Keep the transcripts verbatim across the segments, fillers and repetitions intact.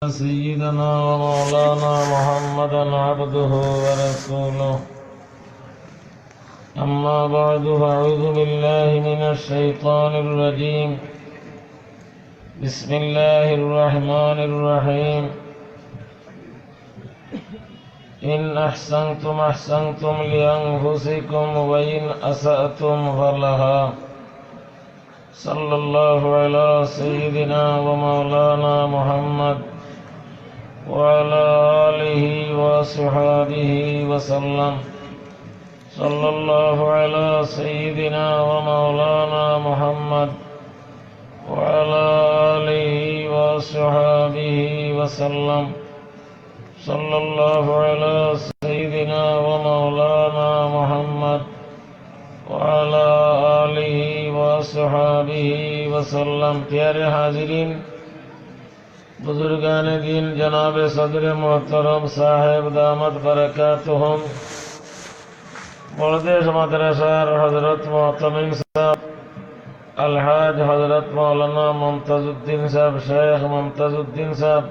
سيدنا ومولانا محمدا عبده ورسوله. أما بعد، فأعوذ بالله من الشيطان الرجيم. بسم الله الرحمن الرحيم. إن أحسنتم أحسنتم لأنفسكم وإن أسأتم فلها. صلى الله على سيدنا ومولانا محمد وعلى آله وصحابه وسلم. صلى الله على سيدنا ومولانا محمد وعلى آله وصحابه وسلم. صلى الله على سيدنا ومولانا محمد وعلى آله وصحابه وسلم. پیارے حاضرین، بزرگان دین، جناب صدر محترم صاحب دامت برکاتہم، বড়দেশ মাদ্রাসার হযরত মুহতামিম সাহেব, আলহাজ হযরত মাওলানা মুমতাজউদ্দিন সাহেব, শেখ মুমতাজউদ্দিন সাহেব,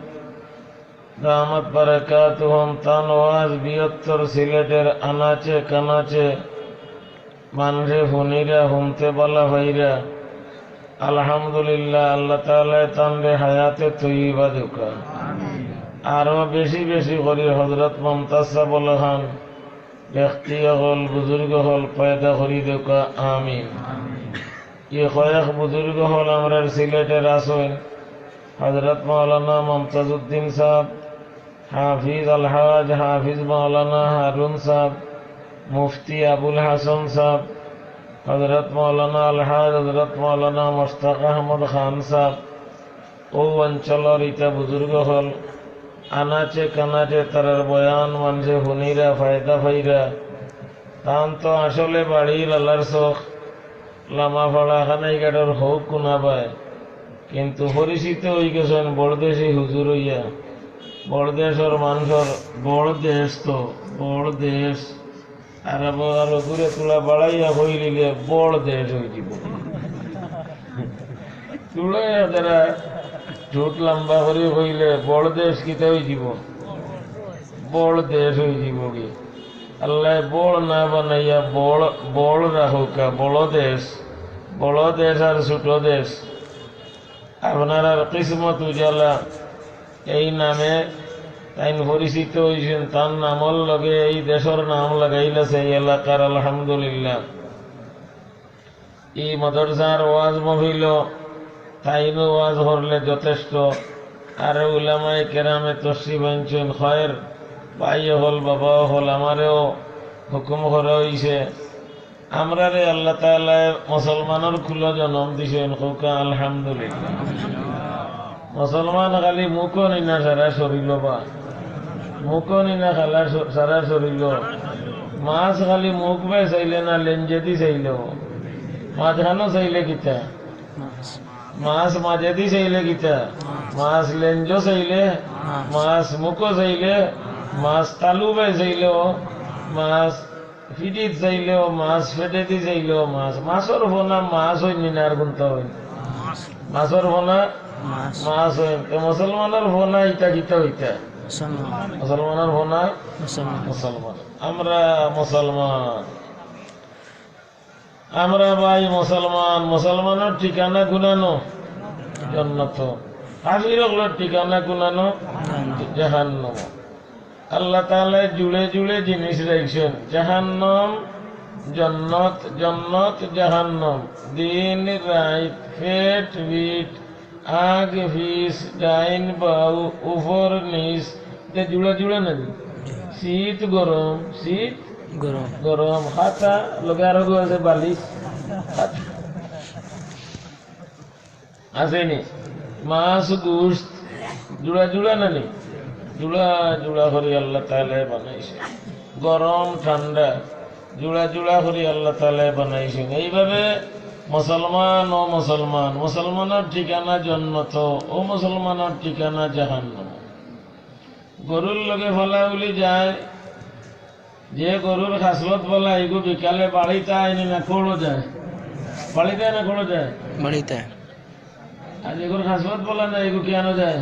দামাত বারাকাতুহুম, তান ওয়াজ বৃহত্তর সিলেটের আনাচে কানাচে মানষে হুনিরা, হুনতে বালা পাইরা। আলহামদুলিল্লাহ, আল্লাহ তাআলায় তানরে হায়াতে তৈয়বা দেউকা। আরো বেশি বেশি করি হযরত মুমতাজ সাহেব অকলখান ব্যক্তি অকল, বুজুর্গ অকল পয়দা করি দেউকা। আমিন। ই কয়েক বুজুর্গ অকল আমরার সিলেটের আছইন, হযরত মাওলানা মুমতাজউদ্দিন সাহেব, হাফিজ আলহাজ হাফিজ মাওলানা হারুন সাহেব, মুফতি আবুল হাসান সাহেব, হযরত মাওলানা আলহাজ হযরত মাওলানা মোশতাক আহমদ খান সাহেব, অউ অঞ্চলর ইতা বুজুর্গ অকল, আনাচে কানাচে তারার বয়ান মানষে হুনিরা, ফায়দা পাইরা। তান তো আসলে বাড়ি লালার চক, লামাপাড়া কানাইঘাটর হউ কুনাবায়, কিন্তু পরিচিত অইগেছইন বড়দেশি হুজুর অইয়া। বড়দেশর মানষর, বড়দেশ তো, বড়দেশ। আর আবার আরো ঘুরে তুলা বাড়াইয়া কইলিলে বড় দেশ অইযিবো। তুলা যারা ঠুট লম্বা করি কইলে বড় দেশ কিতা অইযিবো? বড় দেশ অইযিবোগি। আল্লায় বড় না বানাইয়া বড়, বড় রাখউক্কা, বড় দেশ। বড় দেশ আর ছোট দেশ। আপনারার কিসমত উজালা, এই নামে তাইন পরিচিত অইছইন, তান নামর লগে এই দেশর নাম লাগাইলাছে এই এলাকার, আলহামদুলিল্লাহ। ই মাদ্রাসার ওয়াজ মাহফিলো তাইনও ওয়াজ করলে যথেষ্ট, আর উলামায়ে কেরামে তশরিফ আনছইন, খয়ের ভাই অকল, বাবা অকল, আমারেও হুকুম করা অইছে। আমরারে আল্লাহ তাআলায় মুসলমানর কুলো জনম দিছইন, কউক্কা আলহামদুলিল্লাহ। মুসলমান খালি মুখো নি না সারা শরীলো বা? মুখো নি না খালা শ-, সারা শরীলো? মাছ খালি মুখ বায় চাইলে না লেঞ্জেদি চাইলেও? মাঝখানো চাইলে কিতা? মাছ মাঝেদি চাইলে কিতা? মাছ লেঞ্জো চাইলে? মাছ মুখো চাইলে? মাছ তালু বায় চাইলেও? মাছ ফিটিত চাইলেও মাছ, ফেটেদি চাইলেও মাছ। মাছর ফনা মাছ অইন নি না আর কুনতা অইন? মাছর ফনা মাছ। মাছ অইন। তে মুসলমানর ফনা ইতা কিতা অইতা? মুসলমান। মুসলমানর ফনা মুসলমান। মুসলমান। আমরা মুসলমান। আমরা ভাই মুসলমান। মুসলমানর ঠিকানা কুনানো? জন্নত। কাফির অকলর ঠিকানা কুনানো? জাহান্নাম। আল্লাহ তাআলায় জুড়ে জুড়ে জিনিস রাখছইন, জাহান্নাম, জন্নত, জন্নত, জাহান্নাম, দিন রাইত, পেট পিঠ, আগ পিছ, ডাইন বাউ, উপর নিচ, ইতা জুড়া জুড়া নানি? শীত গরম, শীত গরম। গরম, খাতা, লগে আরোগু আছে বালিশ। আছে নি? মাছ, গুস্ত, জুড়া জুড়া নানি? জুড়া জুড়া করি আল্লাহ তাআলায় বানাইছইন। গরম, ঠান্ডা, জুড়া জুড়া করি আল্লাহ তাআলায় বানাইছইন। এইভাবে মুসলমান, অমুসলমান, মুসলমানর ঠিকানা জন্নত, অমুসলমানর ঠিকানা জাহান্নাম। গরুর লগে ফালাউলি যায়, যে গরুর খাসলত ফালা, ইগু বিকালে বাড়িত আয় নি না খোলো যায়? বাড়িত আয় না খোলো যায়? বাড়িত আয়। আর যেগর খাসলত ফালা না, ইগু কিয়ানো যায়?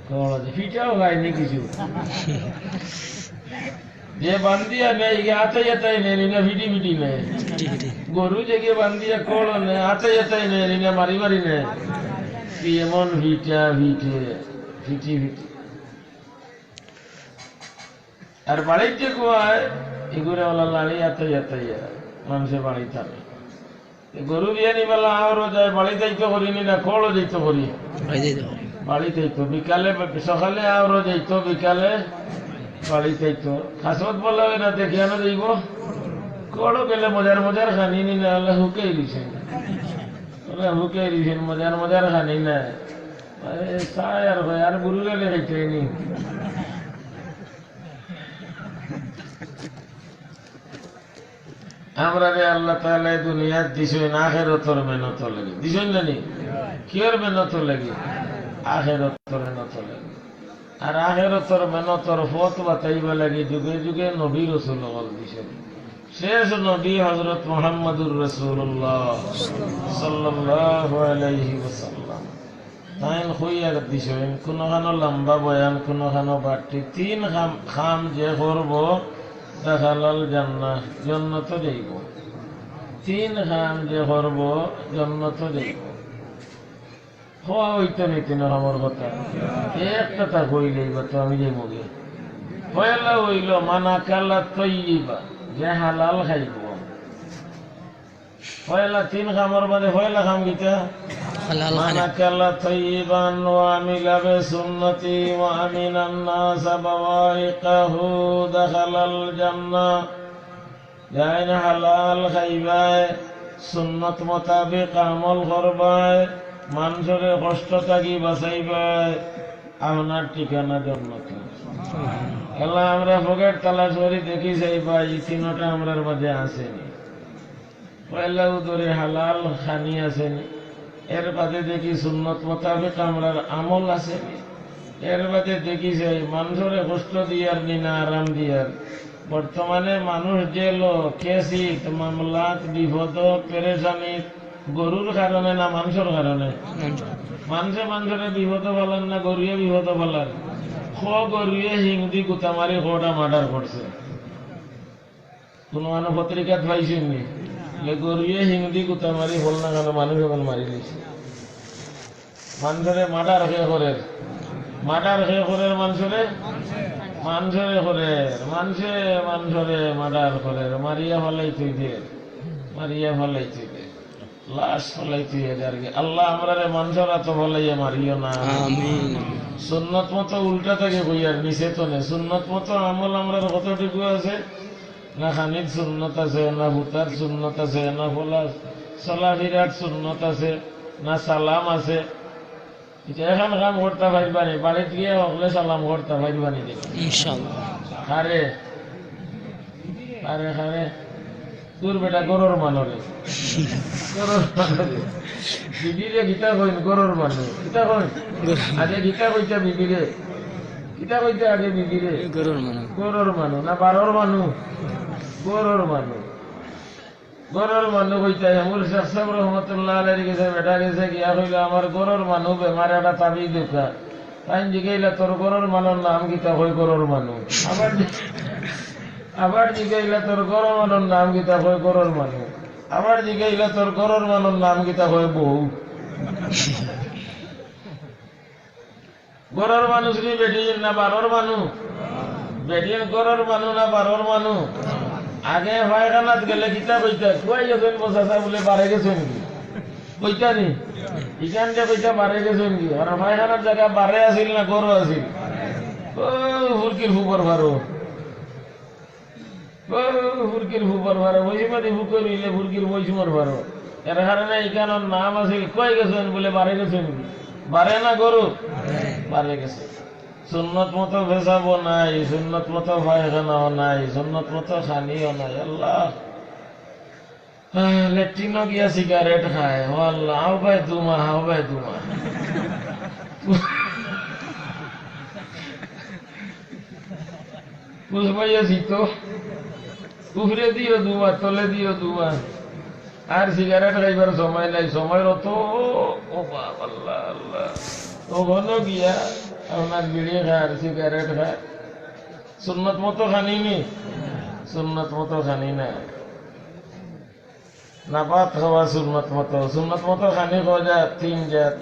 কল আছে, ফিটাও খায়নি কিছু। যে বান্দিয়া নেয়, ইগে আতাই আতাই নেয়, নি না ফিটি ফিটি নেয়। ফিটি ফিটি। গরু যে গিয়ে বান্দিয়া কল নেয়, আতাই আতাই নেয়, নি না মারি মারি নেয়। কি এমন ফিটা ফিটে, ফিটি ফিটি। আর বাড়িত যে কুয়ায়, ইগুরে ওলা লাড়ি আতাই আতাইয়া, মানুষে বাড়িত আনে। এ গরু বিয়ানি বেলা আওরও যায়, বাড়িত আইতো করি নি না, কলও যাইতো করি। বাড়িত আইতো। বাড়িত আইতো। বিকালে, সকালে আওরও যাইতো, বিকালে বাড়িত আইতো। খাসমত বলা হয় না, দেখি আনো যাইব। কলও গেলে মজার মজার খানি নি না, আল্লাহ হুকেই দিছেন। আল্লাহ হুকেই দিছেন, মজার মজার খানি না। আরে, চায় আর হয়, আর বুরু গেলে খাইতে নি। আমরারে আল্লাহ তাআলায় দুনিয়াত দিছইন আখেরাতর মেহনতর লাগি। দিছইন না নি? কিয়র মেহনতর লাগি? আখেরাতর মেহনতর লাগি। আর আখেরাতর মেহনতর পথ বাতাইবার লাগি যুগে যুগে নবী রসুল অকল দিছইন। শেষ নবী হযরত মুহাম্মাদুর রাসূলুল্লাহ সাল্লাল্লাহু আলাইহি ওয়াসাল্লাম। তাইন কইয়া দিছইন, কুনুখানো লম্বা বয়ান, কুনুখানো বাট্টি, তিন কাম, কাম যে করবো, দাখালাল জান্নাহ, জন্নতো যাইবো। তিন কাম যে করবো, জন্নতো যাইবো। কওয়া অইতো নি তিন কামর কথা? একটা তা কইলেই বা তো আমি যাইমুগি। পয়লা অইলো মান আকালা তাইয়িবা, যে হালাল খাইবো। পয়লা তিন কামর মাঝে পয়লা কাম কিতা? হালাল মান খানা। আকালা তাইয়িবান ওয়া আমিলা বিসুন্নতি ওয়া আমিনান নাসা বাওয়াইকাহু দাখালাল জান্নাহ। যাইন হালাল খাইবায়, সুন্নত মোতাবেক আমল করবায়, মানষরে কষ্ট থাকি বাঁচাইবায়, আপনার ঠিকানা জন্নত। এলা আমরা পকেট তালাশ করি দেখি চাই বা ই তিনটা আমরার মাঝে আছে নি। পয়লা উদরে হালাল খানি আছে নি, এর বাদে দেখি সুন্নত মোতাবেক আমরার আমল আছে নি, এর বাদে দেখি যে মানষরে কষ্ট দিয়ার নি না আরাম দিয়ার। বর্তমানে মানুষ জেলো, কেসিত, মামলাত, বিপদ, পেরেশানিত, গরুর কারণে না মানষর কারণে? মানষে মানষরে বিপদ ফালার না গরুয়ে বিপদ ফালার? ক গরুয়ে হিংদি গুতা মারি কটা মার্ডার করছে। কুনুখানো পত্রিকাত পাইছইন নি? যে গরুয়ে হিংদি গুতা মারি হল না কেন মানুষ এখন মারি দিছে। মানষরে মার্ডার কে করের? মার্ডার কে করের মানষরে? মানষরে করের। মানষে মানষরে মার্ডার করের। মারিয়া ফালাই থুই দের। মারিয়া ফালাই থুই দের। লাশ ফালাই থুই দের আর কি। আল্লাহ আমরারে মানষর আতো ফালাইয়া মারিও না। আমিন। সুন্নত মতো উল্টা থাকি কইয়ার নিচে তো নে। সুন্নত মতো আমল আমরার কতটুকু আছে? না খানিত সুন্নত আছে, না হুতাত সুন্নত আছে, না ফলা চলাফিরাত সুন্নত আছে, না সালাম আছে। ইটা এখান কাম করতা পারবা নি, বাড়িত গিয়া হকলে সালাম করতা পারবা নি দেখি। ইনশাআল্লাহ। কারে? কারে, কারে? দূর বেটা, গরুর মানুরে। গরুর মানুরে। বিবিরে কিতা কইন, গরুর মানু। কিতা কইন? গরুর মানু। আগে কিতা কইতা বিবিরে? কিতা কইতা আগে বিবিরে? গরুর মানু। গরুর মানু না বারোর মানু? গরুর মানু। গরুর মানু কইতা। মুর্শিদ সাহেব রহমতুল্লাহ আলাইহির গেছে, বেটা গেছে গিয়া কইলো, "আমার গরুর মানু বেমার, একটা তাবিজ দেউক্কা।" তাইন জিগাইলা, "তোর গরুর মানুর নাম কিতা?" কয়, "গরুর মানু।" আবার জি-, আবার জিগাইলা, "তোর গরুর মানুর নাম কিতা?" কয়, "গরুর মানু।" আবার জিগাইলা, "তোর গরুর মানুর নাম কিতা?" কয়, "বউ।" গরুর মানু নি বেটিন না বারোর মানু? বেটিন গরুর মানু না বারোর মানু? আগে পায়খানাত গেলে কিতা কইতা? "কুয়াই গেছইন বো চাচা?" বুলে, "বারে গেছইন গি।" কইতা নি? ইখান যে কইতা, "বারে গেছইন গি।" আর পায়খানার জাগা বারে আছিল না গরু আছিল? ও ফুরকির ফুবর ফারো। ও ফুরকির ফুবর ফারো, বৈষম্যদি ফুকর অইলে ফুরকির বৈষম্যর ফারো। এর কারণে ইখানর নাম আছিল, "কুয়াই গেছইন?" বুলে, "বারে গেছইন গি।" বারে না গরু? বারে গেছে। সুন্নত মতো পেশাবও নাই, সুন্নত মতো পায়খানাও নাই, সুন্নত মতো খানিও নাই। আল্লাহ। আহ, লেট্রিনও গিয়া সিগারেট খায়। ও আল্লাহ, আও ভাই ধুমা, আও ভাই ধুমা। বুঝবাইয়া জিতো। উপরে দিও ধুমা, তলে দিও ধুমা। আর সিগারেট খাইবার সময় নাই, সময় অত, ও বাবা, আল্লাহ, আল্লাহ। ও ঘন গিয়া আপনার বিড়ি খার, সিগারেট খার, সুন্নত মতো খানি নি? সুন্নত মতো খানি না। নাপাত খাওয়া সুন্নত মতো, সুন্নত মতো খানি খাওয়া যায় তিন জাত।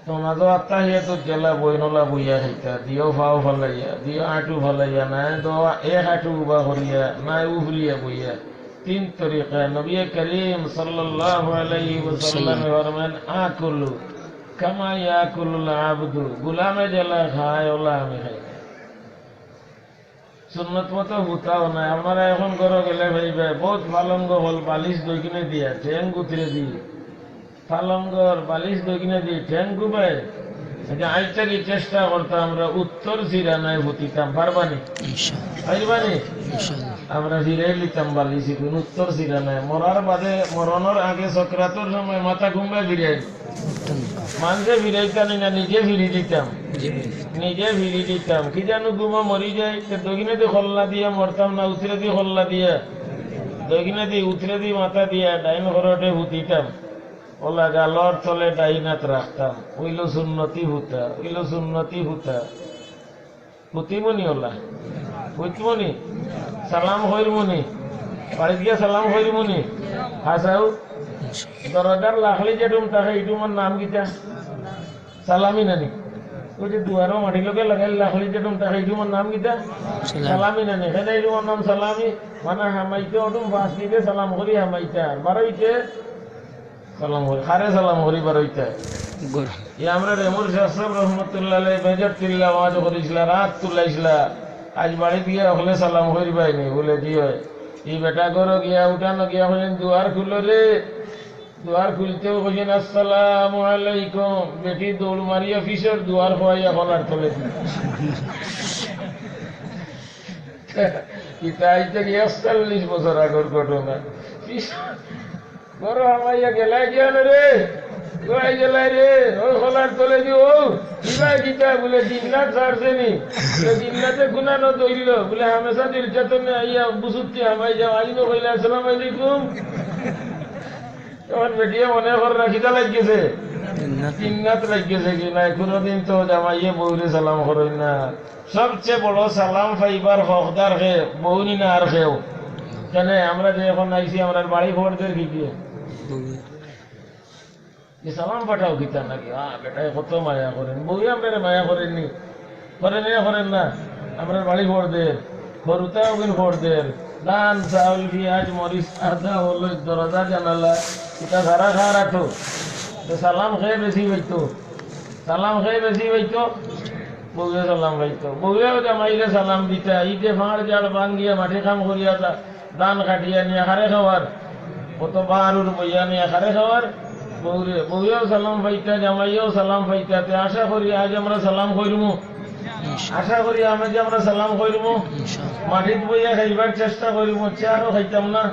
নমাজো আত্তাহিয়াতুত গেলা বইনলা বইয়া খাইতা, দিও ফাও ফালাইয়া, দিও আঁটু ফালাইয়া, না দো এক আঁটু উবা করিয়া, না উফরিয়া বইয়া। তিন তরিকা। নবী করিম সাল্লাল্লাহু আলাইহি ওয়াসাল্লাম ফরমান, "আকুলু কামা ইয়াকুলুল আবদু", গুলামে যেলা খায়, ওলা আমি খাই। সুন্নত মতো হুতাও নাই। আপনারা এখন ঘরো গেলে পাইবা, বহুত পালঙ্গ হল বালিশ দইগিনে দিয়া, ঠেং গুতরে দি। পালঙ্গর বালিশ দইগিনে দি, ঠেং গুবায়। আচ্ছা, আইজ থাকি চেষ্টা করতাম, আমরা উত্তর সিরানায় হুতিতাম। পারবানি? ইনশাআল্লাহ। পারবানি? ইনশাআল্লাহ। আমরা ফিরাই লিতাম বালিশ ইগুন উত্তর সিরানায়। মরার বাদে, মরণর আগে সকরাতর সময় মাথা ঘুমবায় ফিরাই। মানষে ফিরাইতা নি না, নিজে ফিরি দিতাম। জি ভাই। নিজে ফিরি দিতাম। কি জানো ঘুমো মরি যাই, তে দইগিনে দি খল্লা দিয়া মরতাম না, উতরে দি খল্লা দিয়া। দইগিনে দি, উতরে দি মাথা দিয়া, ডাইন খরটে হুতিতাম। ওলা গালর তলে ডাইন আত রাখতাম। অইলো সুন্নতি হুতা, অইলো সুন্নতি হুতা। হুতিমুনি ওলা। হুতিমুনি। সালাম কইরমুনি। বাড়িত গিয়া সালাম কইরমুনি। হাছাউ। দরজার লাখলি যেটুম থাকে, ইটুমর নাম কিতা? সালামি নানি। ওই যে দুয়ারো মাটি লগে লাগাইল লাখলি যেটুম থাকে, ইটুমর নাম কিতা? সালামি। সালামি নানি। কেনে ইটুমর নাম সালামি? মানে হামাইতে ওটুম ফাঁস দিতে সালাম করি হামাইতা। আর বারইতে সালাম করি, কারে সালাম করি বারইতা? গর- ই আমরা রেমুর শাহ সাহেব রহমতুল্লাহ আলাইহি বেজর তিল্লা ওয়াজ করিছিলা, রাত তুলাইছিলা। আইজ বাড়িত গিয়া হকলে সালাম করিবায়নি, বুলে, "জি অয়।" ই বেটা ঘরো গিয়া, উঠানো গিয়া কইন, "দুয়ার খুলো রে।" দুয়ার খুলতেউ কইন, "আসসালামু আলাইকুম।" বেটি দৌড় মারিয়া পিছর দুয়ার খুয়াইয়া খলার তলে দি। ইতা আইজ থাকি একচল্লিশ বছর আগর ঘটনা। পিছর ঘরো হামাইয়া গেলায় গিয়া না রে, কই গেলায় রে, ওই খলার তলে দি, ও, কিবা কিতা বুলে, জিন্নাত ছাড়ছে নি? তো জিন্নাতে কুনানো ধরলো, বুলে, "হামেশা দিল চাতনে আইয়া বুসুত্তি হামাই যাও, আইনো কইলা, 'আসসালামু আলাইকুম।'" তখন বেটিয়ে মনে কর রাখিতা লাগিগেছে, জিন্নাত। জিন্নাত লাগিগেছে কি নাই, কুনুদিন তো জামাইয়ে বউরে সালাম করইন না। সবচেয়ে বড় সালাম পাইবার হকদার কে? বউ নি না আর কেউ? কেনে আমরা যে এখন আইছি, আমরার বাড়ি ফড়দের কি দিয়ে? বউ। যে সালাম পাঠাও কিতা নাকি? আ, বেটায় কত মায়া করইন। বউয়ে আমরারে মায়া করইন নি? করইন নি না করইন না? আমরার বাড়ি ফড়দের, খরুতা ওগিন ফড়দের, ধান, চাউল, পিয়াজ, মরিচ, আদা, হলুদ, দরজা, জানালা, ইতা সারা খার আতো। তো সালাম কে বেশি পাইতো? সালাম কে বেশি পাইতো? বউয়ে সালাম পাইতো। বউয়েও জামাইরে সালাম দিতা। ইতে ফাড় জাল ভাঙ্গিয়া মাটি কাম করিয়া তা ধান কাটিয়া নিয়া কারে খাওয়ার? কত বারুর বইয়া নিয়া কারে খাওয়ার? বউরে। বউয়েও সালাম পাইতা, জামাইয়েও সালাম পাইতা। তে আশা করি আইজ আমরা সালাম কইরমু। আশা করি আইজ আমরা সালাম কইরমু। ইনশাআল্লাহ। মাটিত বইয়া খাইবার চেষ্টা কইরমু, চেয়ারো খাইতাম না।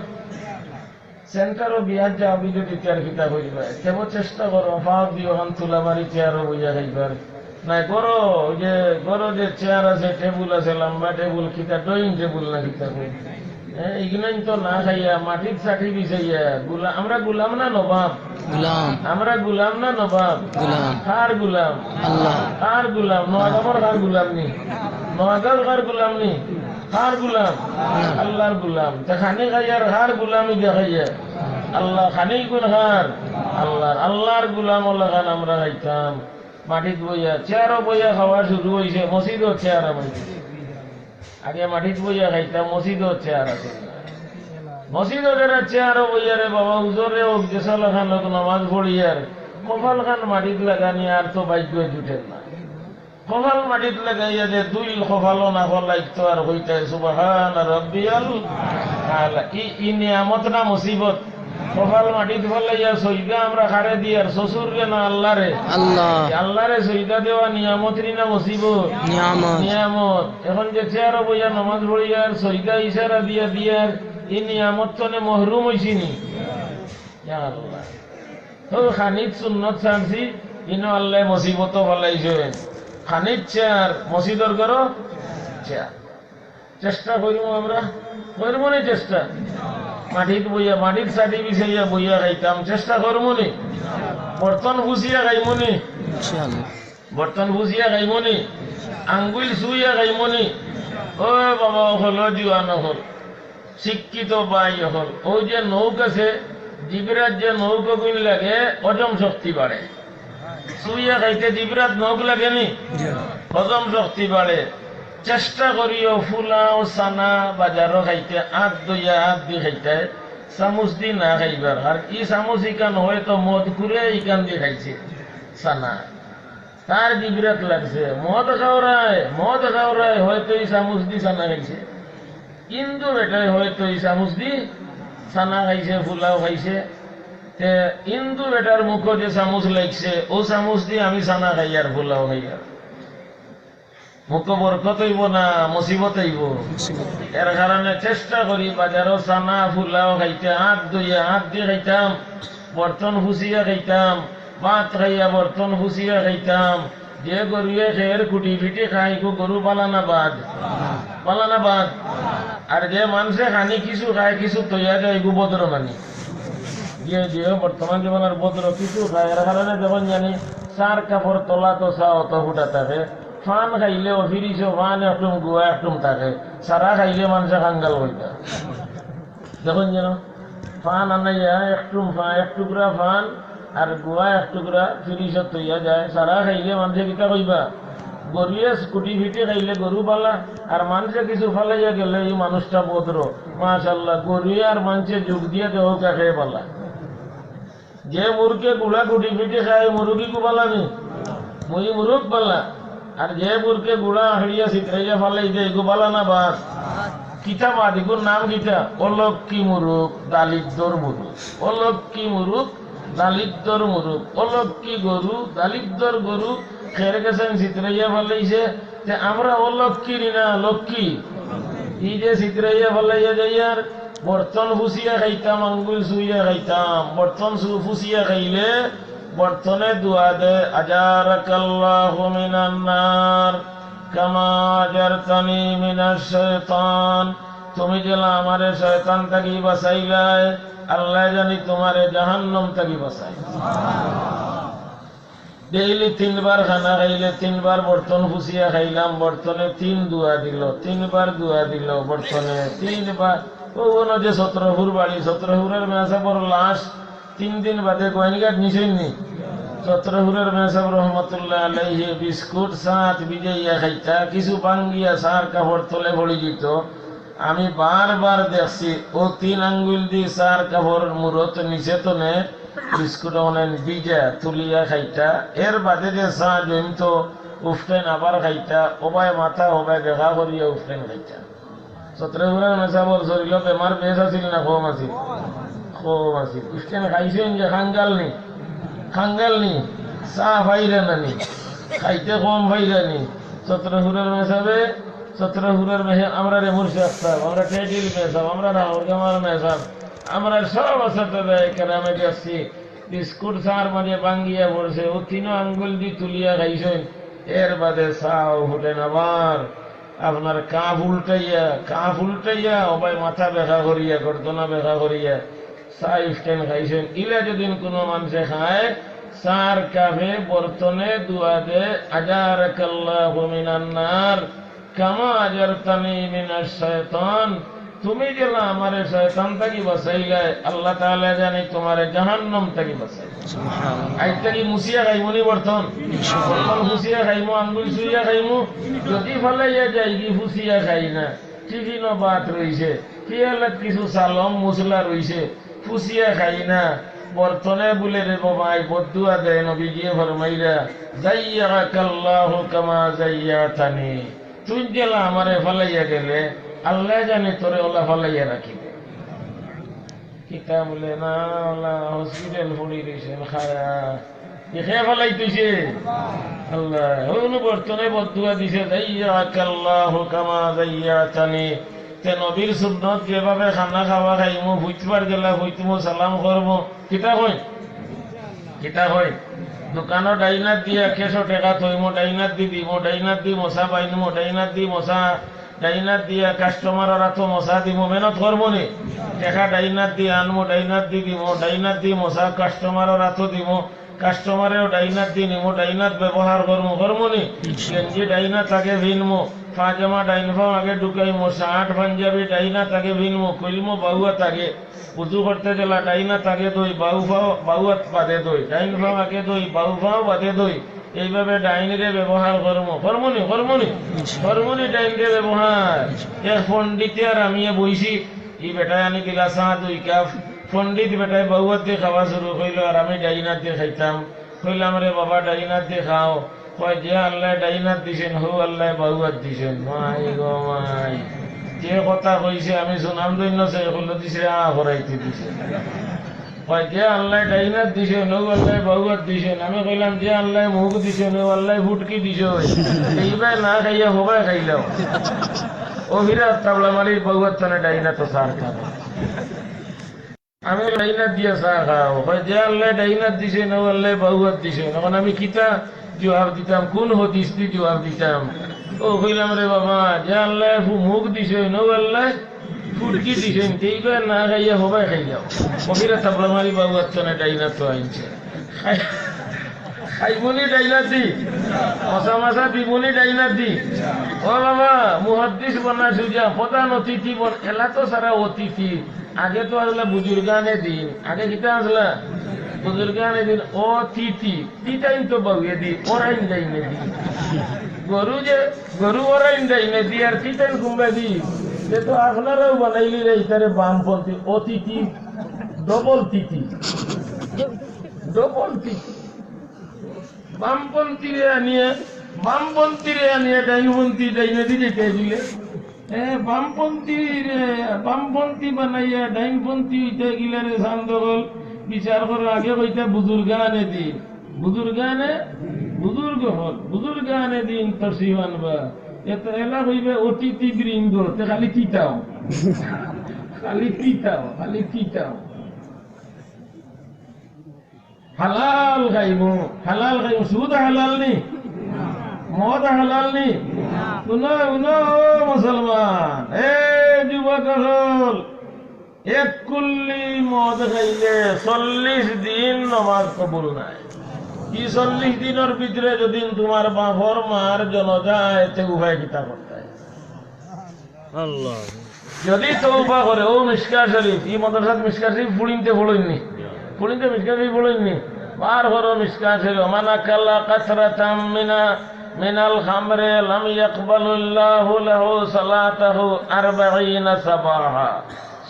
সেন্টারো বিয়াত যাও, বিদ্যুৎ ইত্যাদি কিতা করিবা? তেবো চেষ্টা করো, ফাও দিও, হান তুলা মারি চেয়ারো বইয়া খাইবার। না, ঘরো, ওই যে ঘরো যে চেয়ার আছে, টেবুল আছে, লম্বা টেবুল, কিতা ডাইনিং টেবুল না কিতা কই? হ্যাঁ, ইগুলাইন তো না খাইয়া, মাটিত ছাটি বিছাইয়া, গুলা-, আমরা গুলাম না নবাব? গুলাম। আমরা গুলাম না নবাব? গুলাম। কার গুলাম? আল্লাহ। কার গুলাম? নোয়াগামর কার গুলাম নি? নোয়াগাম কার গুলাম নি? কার গুলাম? আল্লাহর গুলাম। তে খানি খাইয়ার কার গুলামি দেখাইয়া? আল্লাহ। খানি কুন কার? আল্লাহর। আল্লাহর গুলাম অলাখান আমরা খাইতাম। মাটিত বইয়া, চেয়ারো বইয়া খাওয়া শুরু অইছে, মসজিদো চেয়ার আছে। আগে মাটিত বইয়া খাইতাম, মসজিদো চেয়ার আছে। মসজিদো যারা চেয়ারো বইয়া রে বাবা, উজরে হোক, যেসালাখান হোক, নামাজ পড়িয়ার কপালখান মাটিত লাগানি আর তো ভাগ্য জুটের না। কপাল মাটিত লাগাইয়া যে দুই কপালও না ফলাইতো আর কইতায়, "সুবহান রাব্বিয়াল আলা।" ই, ই নিয়ামত না মুসিবত? কপাল মাটিত ফলাইয়া সইজদা আমরা কারে দিয়ার, শ্বশুররে না আল্লাহরে? আল্লাহ। আল্লাহরে সইজদা দেওয়া নিয়ামত নি না মুসিবত? নিয়ামত। নিয়ামত। এখন যে চেয়ারো বইয়া নামাজ পড়িয়ার, সইজদা ইশারা দিয়া দিয়ার, ই নিয়ামত তনে মহরুম অইছি নি? ইয়া আল্লাহ। তো খানিত সুন্নত ছাড়ছি, ইনো আল্লায় মুসিবতো ফালাইছইন। খানিত চেয়ার, মসজিদর ঘরো চেয়ার। চেষ্টা করিমু আমরা, করিমু নি চেষ্টা? মাটিত বইয়া, মাটিত ছাটি বিছাইয়া বইয়া খাইতাম, চেষ্টা করিমু নি? বর্তন গুছিয়া খাইমু নি? ইনশাআল্লাহ। বর্তন ফুসিয়া খাইমু নি? আঙ্গুল চুইয়া খাইমু নি? ও বাবা অকল, ও জুয়ান অকল, শিক্ষিত ভাই অকল, অউ যে নখ আছে, জিবরাত যে নখ অগুইন লাগে, হজম শক্তি বাড়ে। চুইয়া খাইতে জিবরাত নখ লাগে নি? হজম শক্তি বাড়ে। চেষ্টা করিও ফুলাও চানা বাজারো খাইতে, আত ধইয়া আত দি খাইতে, চামুচ দি না খাইবার। আর ই চামুচ ইখান হয়তো মদখুরে ইখান দি খাইছে চানা। তার জিবরাত লাগছে, মদ খাওরায়, মদ খাওরায় হয়তো ই চামুচ দি চানা খাইছে। হিন্দু বেটায় হয়তো ই চামুচ দি চানা খাইছে, ফুলাও খাইছে। তে হিন্দু বেটার মুখো যে চামুচ লাগছে, অউ চামুচ দি আমি চানা খাইয়ার, ফুলাও খাইয়ার। মুখো বরকত অইবো না মুসিবত অইবো? মুসিবত। এর কারণে চেষ্টা করি বাজারো চানা ফুলাও খাইতে আত ধইয়া আত দি খাইতাম, বর্তন ফুসিয়া খাইতাম, ভাত খাইয়া বর্তন ফুসিয়া খাইতাম। যে গরুয়ে খের কুটি ফিটি খায়, ইগু গরু বালা না বাদ? বালা না বাদ? আর যে মানষে খানি কিছু খায়, কিছু থইয়া যায়, ইগু বদর নানি? যে, যে বর্তমান জমানার বদর কিছু খায়, এর কারণে দেখইন জানি চার কাপড় তলা তো চা অত ফুটা থাকে, ফান খাইলেও ফিরিসো ফান একটুম গুয়া একটুম থাকে, চারা খাইলে মানষে কাঙ্গাল অইতা। দেখইন যেন ফান আনাইয়া একটুম ফা-, এক টুকরা ফান আর গুয়া এক টুকরা ফিরিসো থইয়া যায়, চারা খাইলে মানষে কিতা কইবা? গরুয়ে কুটি ফিটি খাইলে গরু বালা, আর মানষে কিছু ফালাইয়া গেলে ই মানুষটা বদর। মাশাআল্লাহ, গরুয়ে আর মানষে যোগ দিয়া দেও কাকে বালা। যে মুরুগে গুড়া কুটি ফিটি খায়, মুরুগ ইগু বালা নি? মুই মুরুগ বালা। আর যে মুরুগে গুড়া আখড়িয়া ছিতরাইয়া ফালাই দেয়, ইগু বালা না বাদ? কিতা বাদ? ইগুর নাম কিতা? অলক্ষ্মী মুরুগ, দালিদ্দর মুরুগ। অলক্ষ্মী মুরুগ, দালিদ্দর মুরুগ। অলক্ষ্মী গরু, দালিদ্দর গরু, খের গেছাইন ছিতরাইয়া ফালাইছে, তে আমরা অলক্ষ্মী নি না, লক্ষ্মী? ই যে ছিতরাইয়া ফালাইয়া যাইয়ার, বর্তন ফুসিয়া খাইতাম, আঙ্গুল চুইয়া খাইতাম। বর্তন চু-, ফুসিয়া খাইলে বর্তনে দোয়া দে, "আজারাকাল্লাহু মিনান নার, কামা আজারতানি মিনাশ শাইতান।" তুমি যেলা আমারে শয়তান থাকি বাঁচাইলায়, আল্লায় জানি তুমারে জাহান্নাম থাকি বাঁচায়। ডেইলি তিনবার খানা খাইলে তিনবার বর্তন ফুসিয়া খাইলাম, বর্তনে তিন দোয়া দিল, তিনবার দোয়া দিল, বর্তনে তিনবার। ও, অনো যে ছত্রপুর বাড়ি, ছত্রপুরর মেসাবর লাশ তিন দিন বাদে গোয়াইনঘাট নিছইন নি। ছত্রপুরর মেসাব রহমতুল্লাহ আলাইহি বিস্কুট চাত ভিজাইয়া খাইতা, কিছু ভাঙ্গিয়া চার কাপড় তলে পড়ি দিত। আমি বারবার দেখছি, অউ তিন আঙ্গুল দি চার কাপড় মুরত নিচে তনে বিস্কুট অনেন ভিজা তুলিয়া খাইতা। এর বাদে যে চা জমতো, উফটেন আবার খাইতা, ওবায় মাথা ওবায় দেখা করিয়া উফটেন খাইতা। ছত্রপুরর মেসাবর শরীলো বেমার বেশ আছিল না কম আছিল? কম আছিল। উফটেন খাইছইন যে কাঙ্গাল নি, কাঙ্গাল নি, চা পাইরা না নি, খাইতে কম পাইরা নি। ছত্রপুরর মেসাবে, ছত্রপুরর মেহে-, আমরার মুর্শিদ সাব, আমরার টেডির মেসাব, আমরার হাওরগামার মেসাব, আমরার সব আছে তো দেয় কেরামে দেখছি। বিস্কুট চার মাঝে ভাঙ্গিয়া পড়ছে, অউ তিনো আঙ্গুল দি তুলিয়া খাইছইন, এর বাদে চাও ফুটেন আবার। আপনার কাপ উল্টাইয়া, কাপ উল্টাইয়া, ওবায় মাথা বেকা করিয়া, গর্দনা বেকা করিয়া, চা উফটেন খাইছইন। ইলা যদিন কুনু মানষে খায়, চার কাপে বর্তনে দোয়া দে, "আজারাকাল্লাহু মিনান নার, কামা আজারতানি মিনাশ শাইতান।" তুমি যেলা আমারে শয়তান থাকি বাঁচাইলায়, আল্লাহ তাআলা জানি তুমারে জাহান্নাম থাকি বাঁচায়। সুবহানাল্লাহ। আইজ থাকি মুছিয়া খাইমু নি বর্তন? ইনশাআল্লাহ। বর্তন ফুছিয়া খাইমু, আঙ্গুল চুইয়া খাইমু। যদি ফালাইয়া যাইগি ফুছিয়া খাই না, টিফিনো ভাত রইছে, পিয়ালাত কিছু চালম মসলা রইছে, ফুছিয়া খাই না। বর্তনে বুলে রে বাবায় বদদুয়া দেয়, নবীজিয়ে ফরমাইরা, "যাইয়াকাল্লাহু কামা যাইয়াতানি।" তুই যেলা আমারে ফালাইয়া গেলে, আল্লায় জানি তোরে ওলা ফালাইয়া রাখিবে। কিতা বুলে না, ওলা হসপিটাল পড়ি রইছে, খায়া। ই কে ফালাই থইছে? আল্লায়। অউ নু বর্তনে বদদুয়া দিছে, "যাইয়াকাল্লাহু কামা যাইয়াতানি।" তে নবীর সুন্নত যেভাবে খানা খাওয়া খাইমু, ফুইতবার গেলা ফুইতমু, সালাম করমু। কিতা কই? কিতা কই? দোকানো ডাইনাত দিয়া ক্যাশো টেকা থইমু, ডাইনাত দি দিমু, ডাইনাত দি মশা বাইনমু, ডাইনাত দি মশা, ডাইনাত দিয়া কাস্টমারর আতো মশা দিমু, মেহনত করমু নি? টেকা ডাইনাত দি আনমু, ডাইনাত দি দিমু, ডাইনাত দি মশা কাস্টমারর আতো দিমু, কাস্টমারেও ডাইনাত দি নিমু, ডাইনাত ব্যবহার করমু, করমু নি? গেঞ্জি ডাইনাত আগে ফিনমু, পাজামা ডাইন পাও আগে ঢুকাইমু, শার্ট পাঞ্জাবি ডাইনাত আগে ফিনমু, খুলমু বাউয়াত আগে। উজু করতে গেলা ডাইনাত আগে ধই, বাউ পাও, বাউয়াত বাদে ধই, ডাইন পাও আগে ধই, বাউ পাও বাদে ধই। এইভাবে ডাইনরে ব্যবহার করমু, করমু নি? করমু নি? করমু নি ডাইনরে ব্যবহার? এক পণ্ডিতে আর আমি বইছি, ই বেটায় আনি দিলা চা দুই কাপ, পণ্ডিত বেটায় বাউয়াত দি খাওয়া শুরু করিল, আর আমি ডাইনাত দি খাইতাম। কইলাম, "রে বাবা, ডাইনাত দি খাও।" কয়, "যে আল্লায় ডাইনাত দিছইন, হউ আল্লায় বাউয়াত দিছইন।" মাই গো মাই, যে কথা কইছে, আমি সুনাম ধন্য সে কইল দিছে, আ করাইতে দিছে। কয়, "যে আল্লায় ডাইনাত দিছইন, হউ আল্লায় বাউয়াত দিছইন।" আমি কইলাম, "যে আল্লায় মুখ দিছইন, হউ আল্লায় ফুটকি দিছইন। এইবার না খাইয়া হবায় খাইলাও।" ও ফিরাত তাবলা মারির বাউয়াত তনে ডাইনাত তো সার খাবে। আমি ডাইনাত দিয়া চা খাও। কয়, "যে আল্লায় ডাইনাত দিছইন, হউ আল্লায় বাউয়াত দিছইন।" এখন আমি কিতা জবাব দিতাম, কোন হদিস দি জবাব দিতাম? ও কইলাম, "রে বাবা, যে আল্লায় ফু-, মুখ দিছইন, হউ আল্লায় ফুটকি দিছইন, এইবার না খাইয়া হবায় খাইলাও।" ও ফিরাত তাবলা মারি বাউয়াত তনে ডাইনাত তো আনছে। খাই-, খাইবো নি ডাইনাত দি? মশা মশা দিবো নি ডাইনাত দি? ও বাবা, মুহাদ্দিস বনা সুজা, প্রধান অতিথি বন, এলা তো সারা অতিথি। আগে তো আসলে বুজুর্গানে দিন, আগে কিতা আসলে বুজুর্গানে দিন, অতিথি, তিতাইন তো বাউয়ে দি, ওরাইন ডাইনে দি। গরু যে, গরু ওরাইন ডাইনে দি, আর তিতাইন কুম্বা দি, সে তো আপনারাও বানাইলি রে, ইতারে বামপন্থী, অতিথি, ডবল তিথি, ডবল তিথি। বামপন্থীরে আনিয়া, বামপন্থীরে আনিয়া ডাইনপন্থী, ডাইনে দি যেতে দিলে। এ, বামপন্থীরে, বামপন্থী বানাইয়া ডাইনপন্থী হইতে গেলে রে সান্দগল, বিচার করো, আগে কইতা বুজুর্গানে দিন, বুজুর্গানে, বুজুর্গ হল, বুজুর্গানে দিন তশরিফ আনবা। এত এলা কইবে অতিথি বৃন্দ, তে খালি তিতাও। খালি তিতাও, খালি তিতাও। হালাল খাইমু, হালাল খাইমু। সুদ হালাল নি? মদ হালাল নি? হুনো, হুনো, ও মুসলমান, এ যুবক অকল, এক কুল্লি মদ খাইলে চল্লিশ দিন নমাজ কবুল নায়। ই চল্লিশ দিনর ভিতরে যদি তুমার বাপর মার জনাজায়, তে উপায় কিতা করতায়? আল্লাহ। যদি তওবা করে, ও মিশকা শরীফ, ই মাদ্রাসাত মিশকা শরীফ ফুড়িন্তে ফুড়ইননি, ফুড়িন্তে মিশকা শরীফ ফুড়ইননি, বার করো মিশকা শরীফ, "মান আকালা কাতরাতাম মিনা, মিনাল খামরে লাম ইয়াকবালিল্লাহু লাহু সালাতাহু আরবাঈনা সাবাহা।"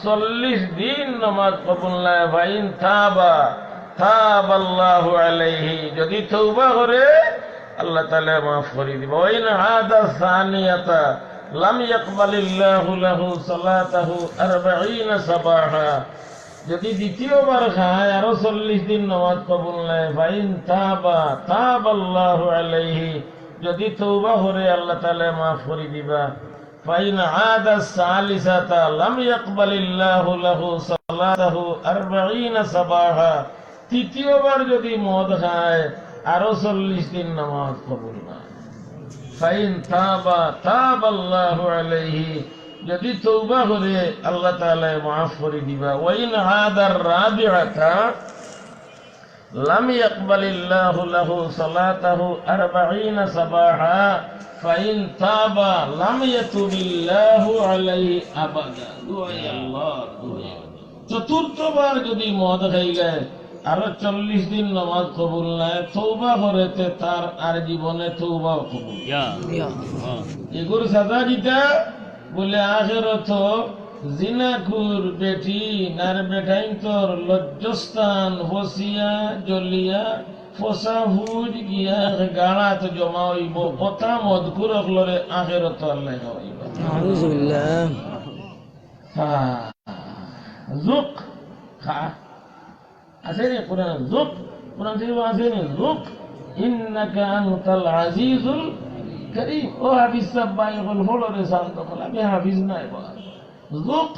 চল্লিশ দিন নমাজ কবুল নায়, "ফাইন তাবা, তাবাল্লাহু আলাইহি।" যদি তওবা করে, আল্লাহ তাআলা মাফ করি দিবা। "ওয়াইন আদা সানিয়াতা লাম ইয়াকবালিল্লাহু লাহু সালাতাহু আরবাঈনা সাবাহা।" যদি দ্বিতীয়বার খায়, আরো চল্লিশ দিন নমাজ কবুল নায়, "ফাইন তাবা, তাবাল্লাহু আলাইহি।" যদি তওবা করে, আল্লাহ তাআলা মাফ করি দিবা। "ফাইন আদা সালিসাতা লাম ইয়াকবালিল্লাহু লাহু সালাতাহু আরবাঈনা সাবাহা।" তৃতীয়বার যদি মদ খায়, আরো চল্লিশ দিন নামাজ কবুল না। "ফাইন তাবা, তাবাল্লাহু আলাইহি।" যদি তওবা করে, আল্লাহ তাআলা মাফ করি দিবা। "ওয়াইন আদার রাবিআতা লাম ইয়াকবালিল্লাহু লাহু সালাতাহু আরবাঈনা সাবাহা, ফাইন তাবা লাম ইয়াতুবিল্লাহু আলাইহি আবাদা।" দোহাই আল্লাহ, দোহাই আল্লাহ। চতুর্থবার যদি মদ খাইলে, আরো চল্লিশ দিন নমাজ কবুল নায়, তওবা করে তে তার আর জীবনে তওবাও কবুল। ইয়া। ইয়া। হ্যাঁ। এগুর সাজা কিতা? বলে, আখেরাতো জিনাকুর বেটিন আর বেটাইন্তর লজ্জাস্থান ফসিয়া, জ্বলিয়া, ফসা ফুজ গিয়া গাড়াত জমা অইবো। অতা মদখুর অকলরে আখেরাতো আল্লায় খাওয়াইবা। নাউজুবিল্লাহ। হ্যাঁ। জুক। খা। আছে নি কোরআন? জুক। কোরআন শরীফ আছে নি? জুক। ইন্নাকা আনতাল আজিজুল করিম। ও হাফিজ সাব ভাই অকল, পড়ো রে শান্ত অকল। আমি হাফিজ নায় বাবা। জুক।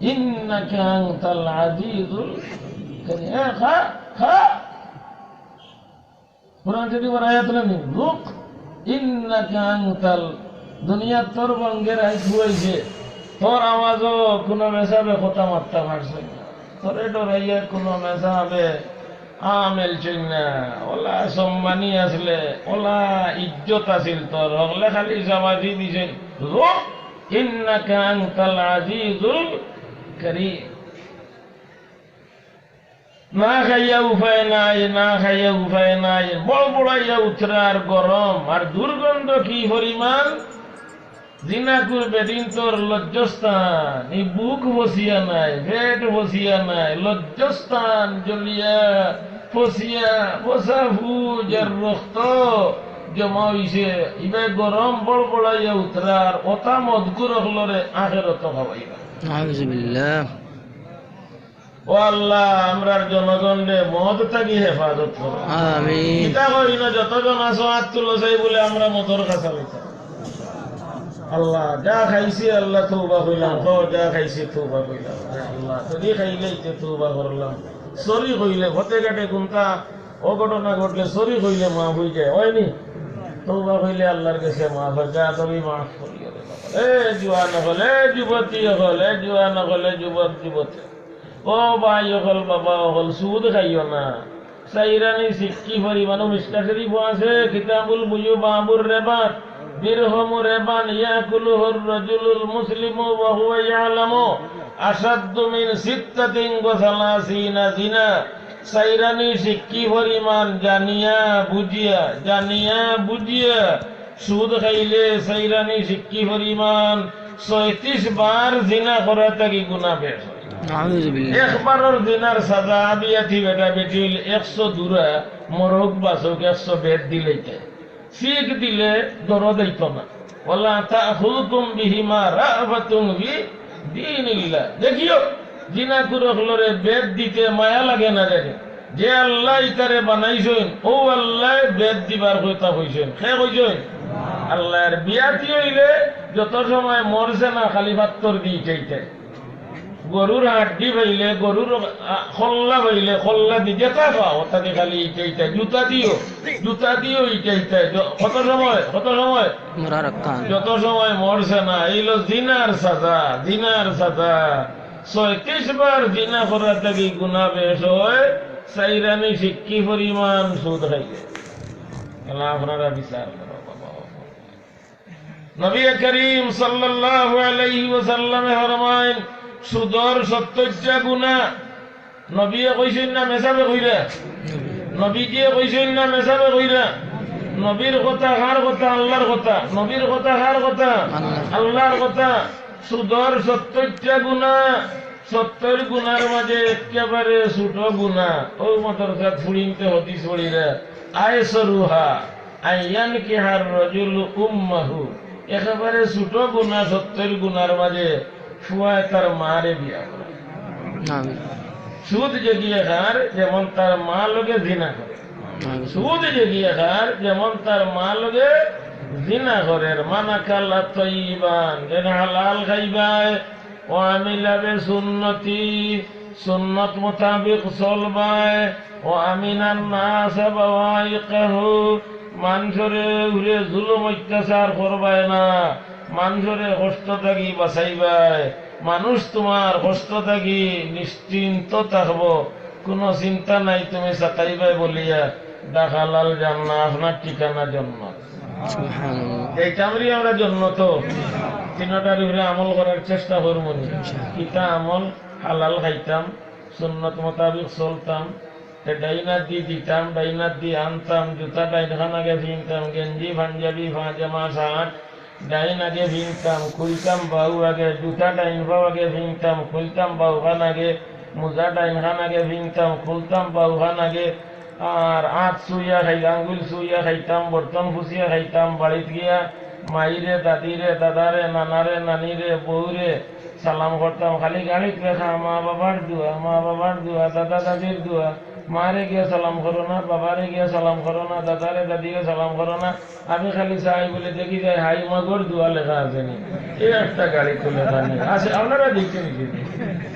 ইন্নাকা আনতাল আজিজুল করিম। এ, খা, খা। কোরআন শরীফর আয়াত না নি? জুক ইন্নাকা আনতাল, দুনিয়াত তোর বঙ্গের আইস বুয়াইছে, তোর আওয়াজও কোনো মেসাবে কথা মারতা পারছে না। তোরে ডরাইয়া কোনো মেসাবে আমেল চইন না, ওলা সম্মানী আসলে, ওলা ইজ্জত আছিল তোর, হকলে খালি জাবাজি দিছে, "রুহ, ইন্নাকা আনতাল আজিজুল করিম।" না খাইয়া উপায় নাই, না খাইয়া উপায় নাই, বড়বড়াইয়া উতরার গরম, আর দুর্গন্ধ কি পরিমাণ। জিনাকুর বেদিন তোর লজ্জাস্থান, ই বুক বসিয়া নাই, পেট বসিয়া নাই, লজ্জাস্থান জ্বলিয়া ফসিয়া, ফসা ফুজ আর রক্ত জমা অইছে। ইবায় গরম বড়বড়াইয়া উতরার, ওতা মদকুর অকলরে আখেরাতো খাওয়াইবা। নাউজুবিল্লাহ। ও আল্লাহ, আমরার জনগণরে মদ থাকি হেফাজত করো। আমিন। ইতা কই না, যতজন আছো আত তুলো চাই বলে আমরা মদর কাছা লইতাম। আল্লাহ, যা খাইছি আল্লাহ তওবা কইলাম, কও, যা খাইছি তওবা কইলাম। আল্লাহ, যদি খাইলে ইতে তওবা করলাম, সরি কইলে, পথে ঘাটে কুনতা অঘটনা ঘটলে সরি কইলে মাফ অই যায়, অয়নি? তওবা কইলে আল্লাহর গেছে মাফ অয়, যা তুমি মাফ করিও রে বাবা। এ জুয়ান অকল, এ যুবতী অকল, এ জুয়ান অকল, এ যুবক যুবতী। ও ভাই অকল, বাবা অকল, সুদ খাইও না। চাইরানি সিক্কি পরিমাণ, মিশকা শরীফো আছে, কিতাবুল বুয়ু বাবুর রিবা, দিরহামু রিবান ইয়াকুলুহুর রাজুলুল মুসলিমু ওয়া হুয়া ইয়ালামু আশাদ্দু মিন সিত্তাতিন ওয়া সালাসিনা জিনা। চাইরানি সিক্কি পরিমাণ জানিয়া বুঝিয়া, জানিয়া বুঝিয়া সুদ খাইলে চাইরানি সিক্কি পরিমাণ ছয়ত্রিশ বার জিনা করা থাকি গুনা বেশ অয়। নাউজুবিল্লাহ। একবারর জিনার সাজা, বিয়াতি বেটা বেটি অইলে একশো দুরা, মরক বাচক একশো বেদ দিলাইতে। শিক দিলে দরদ অইতো না। ওয়ালা তাখুযকুম বিহিমা রা'ফাতুন ফি দীনিল্লাহ। দেখিও, জিনাকুর অকলরে বেদ দিতে মায়া লাগে না জানি। যে আল্লায় ইতারে বানাইছইন, অউ আল্লায় বেদ দিবার কথা কইছইন। কে কইছইন? আল্লায়। আর বিয়াতি অইলে যত সময় মরছে না, খালি পাত্তর দি ইটাইতে। গরুর হাড্ডি পাইলে, গরুর, আ, খল্লা পাইলে, খল্লা দি যেতা পাও, ওতা দি খালি ইটাইতে। জুতা দিও, জুতা দিও ইটাইতে। য-, কত সময়, কত সময়? মরার কান। যত সময় মরছে না, এইলো জিনার সাজা, জিনার সাজা। ছয়ত্রিশ বার জিনা করা থাকি গুনা বেশ অয়, চাইরানি সিক্কি পরিমাণ সুদ খাইলে। তাহলে আপনারা বিচার করো, বাবা। নবী করিম সাল্লাল্লাহু আলাইহি ওয়াসাল্লামে ফরমাইন, সুদর সত্তরটা গুনা। নবীয়ে কইছইন না মেসাবে কইরা? নবীজিয়ে কইছইন না মেসাবে কইরা? নবীর কথা কার কথা? আল্লাহর কথা। নবীর কথা কার কথা? আল্লাহর। আল্লাহর কথা। সুদর সত্তরটা গুনা, সত্তর গুনার মাঝে একেবারে ছোট গুনা, অউ মাদ্রাসাত ফুড়িন্তে হদিস পড়িরা, আয়সরুহা আন ইয়ানকিহার রাজুলু উম্মাহু। একেবারে ছোট গুনা, সত্তর গুনার মাঝে ফুয়ায় তার মারে বিয়া করে। নাউজুবিল্লাহ। সুদ যেগিয়ে খার, যেমন তার মা লগে জিনা করে। নাউজুবিল্লাহ। সুদ যেগিয়ে খার, যেমন তার মা লগে জিনা করের। মান আকালা তাইয়িবান, যেন হালাল খাইবায়, ওয়া আমিলা বিসুন্নতি, সুন্নত মোতাবেক চলবায়, ওয়া আমিনান নাসা বাওয়াইকাহু, মানষরে উপরে জুলুম অত্যাচার করবায় না, মানষরে কষ্ট থাকি বাঁচাইবায়, মানুষ তুমার কষ্ট থাকি নিশ্চিন্ত থাকবো, কুনু চিন্তা নাই, তুমি সাতাইবায় বলিয়া, দাখালাল জান্নাহ, আপনার ঠিকানা জান্নাত। সুবহানাল্লাহ। যাইতামরি আমরা জন্নতো। তিনটার উপরে আমল করার চেষ্টা করমুনি। কিতা আমল? হালাল খাইতাম, সুন্নত মোতাবেক চলতাম, তে ডাইন আত দি দিতাম, ডাইন আত দি আনতাম, জুতা ডাইন খান আগে ফিনতাম, গেঞ্জি, পাঞ্জাবি, পাজামা, শার্ট, ডাইন আগে ফিনতাম, খুলতাম বাউ আগে, জুতা ডাইন পাও আগে ফিনতাম, খুলতাম বাউ খান আগে, মুজা ডাইন খান আগে ফিনতাম, খুলতাম বাউ খান আগে, আর আত ছুইয়া খাই, আঙ্গুল ছুইয়া খাইতাম, বর্তন ফুছিয়া খাইতাম, বাড়িত গিয়া মাইরে, দাদিরে, দাদারে, নানারে, নানিরে, বউরে সালাম করতাম, খালি গাড়িত লেখা মা বাবার দোয়া, মা বাবার দোয়া, দাদা দাদির দোয়া, মারে গিয়া সালাম করো না, বাবারে গিয়া সালাম করো না, দাদারে দাদিরে সালাম করো না, আমি খালি চাই বলে দেখি যাই হাই মাগর দোয়া লেখা আছে নি? এই একটা গাড়ি তো লেখা নেই। আছে, আপনারা দেখছেন কি?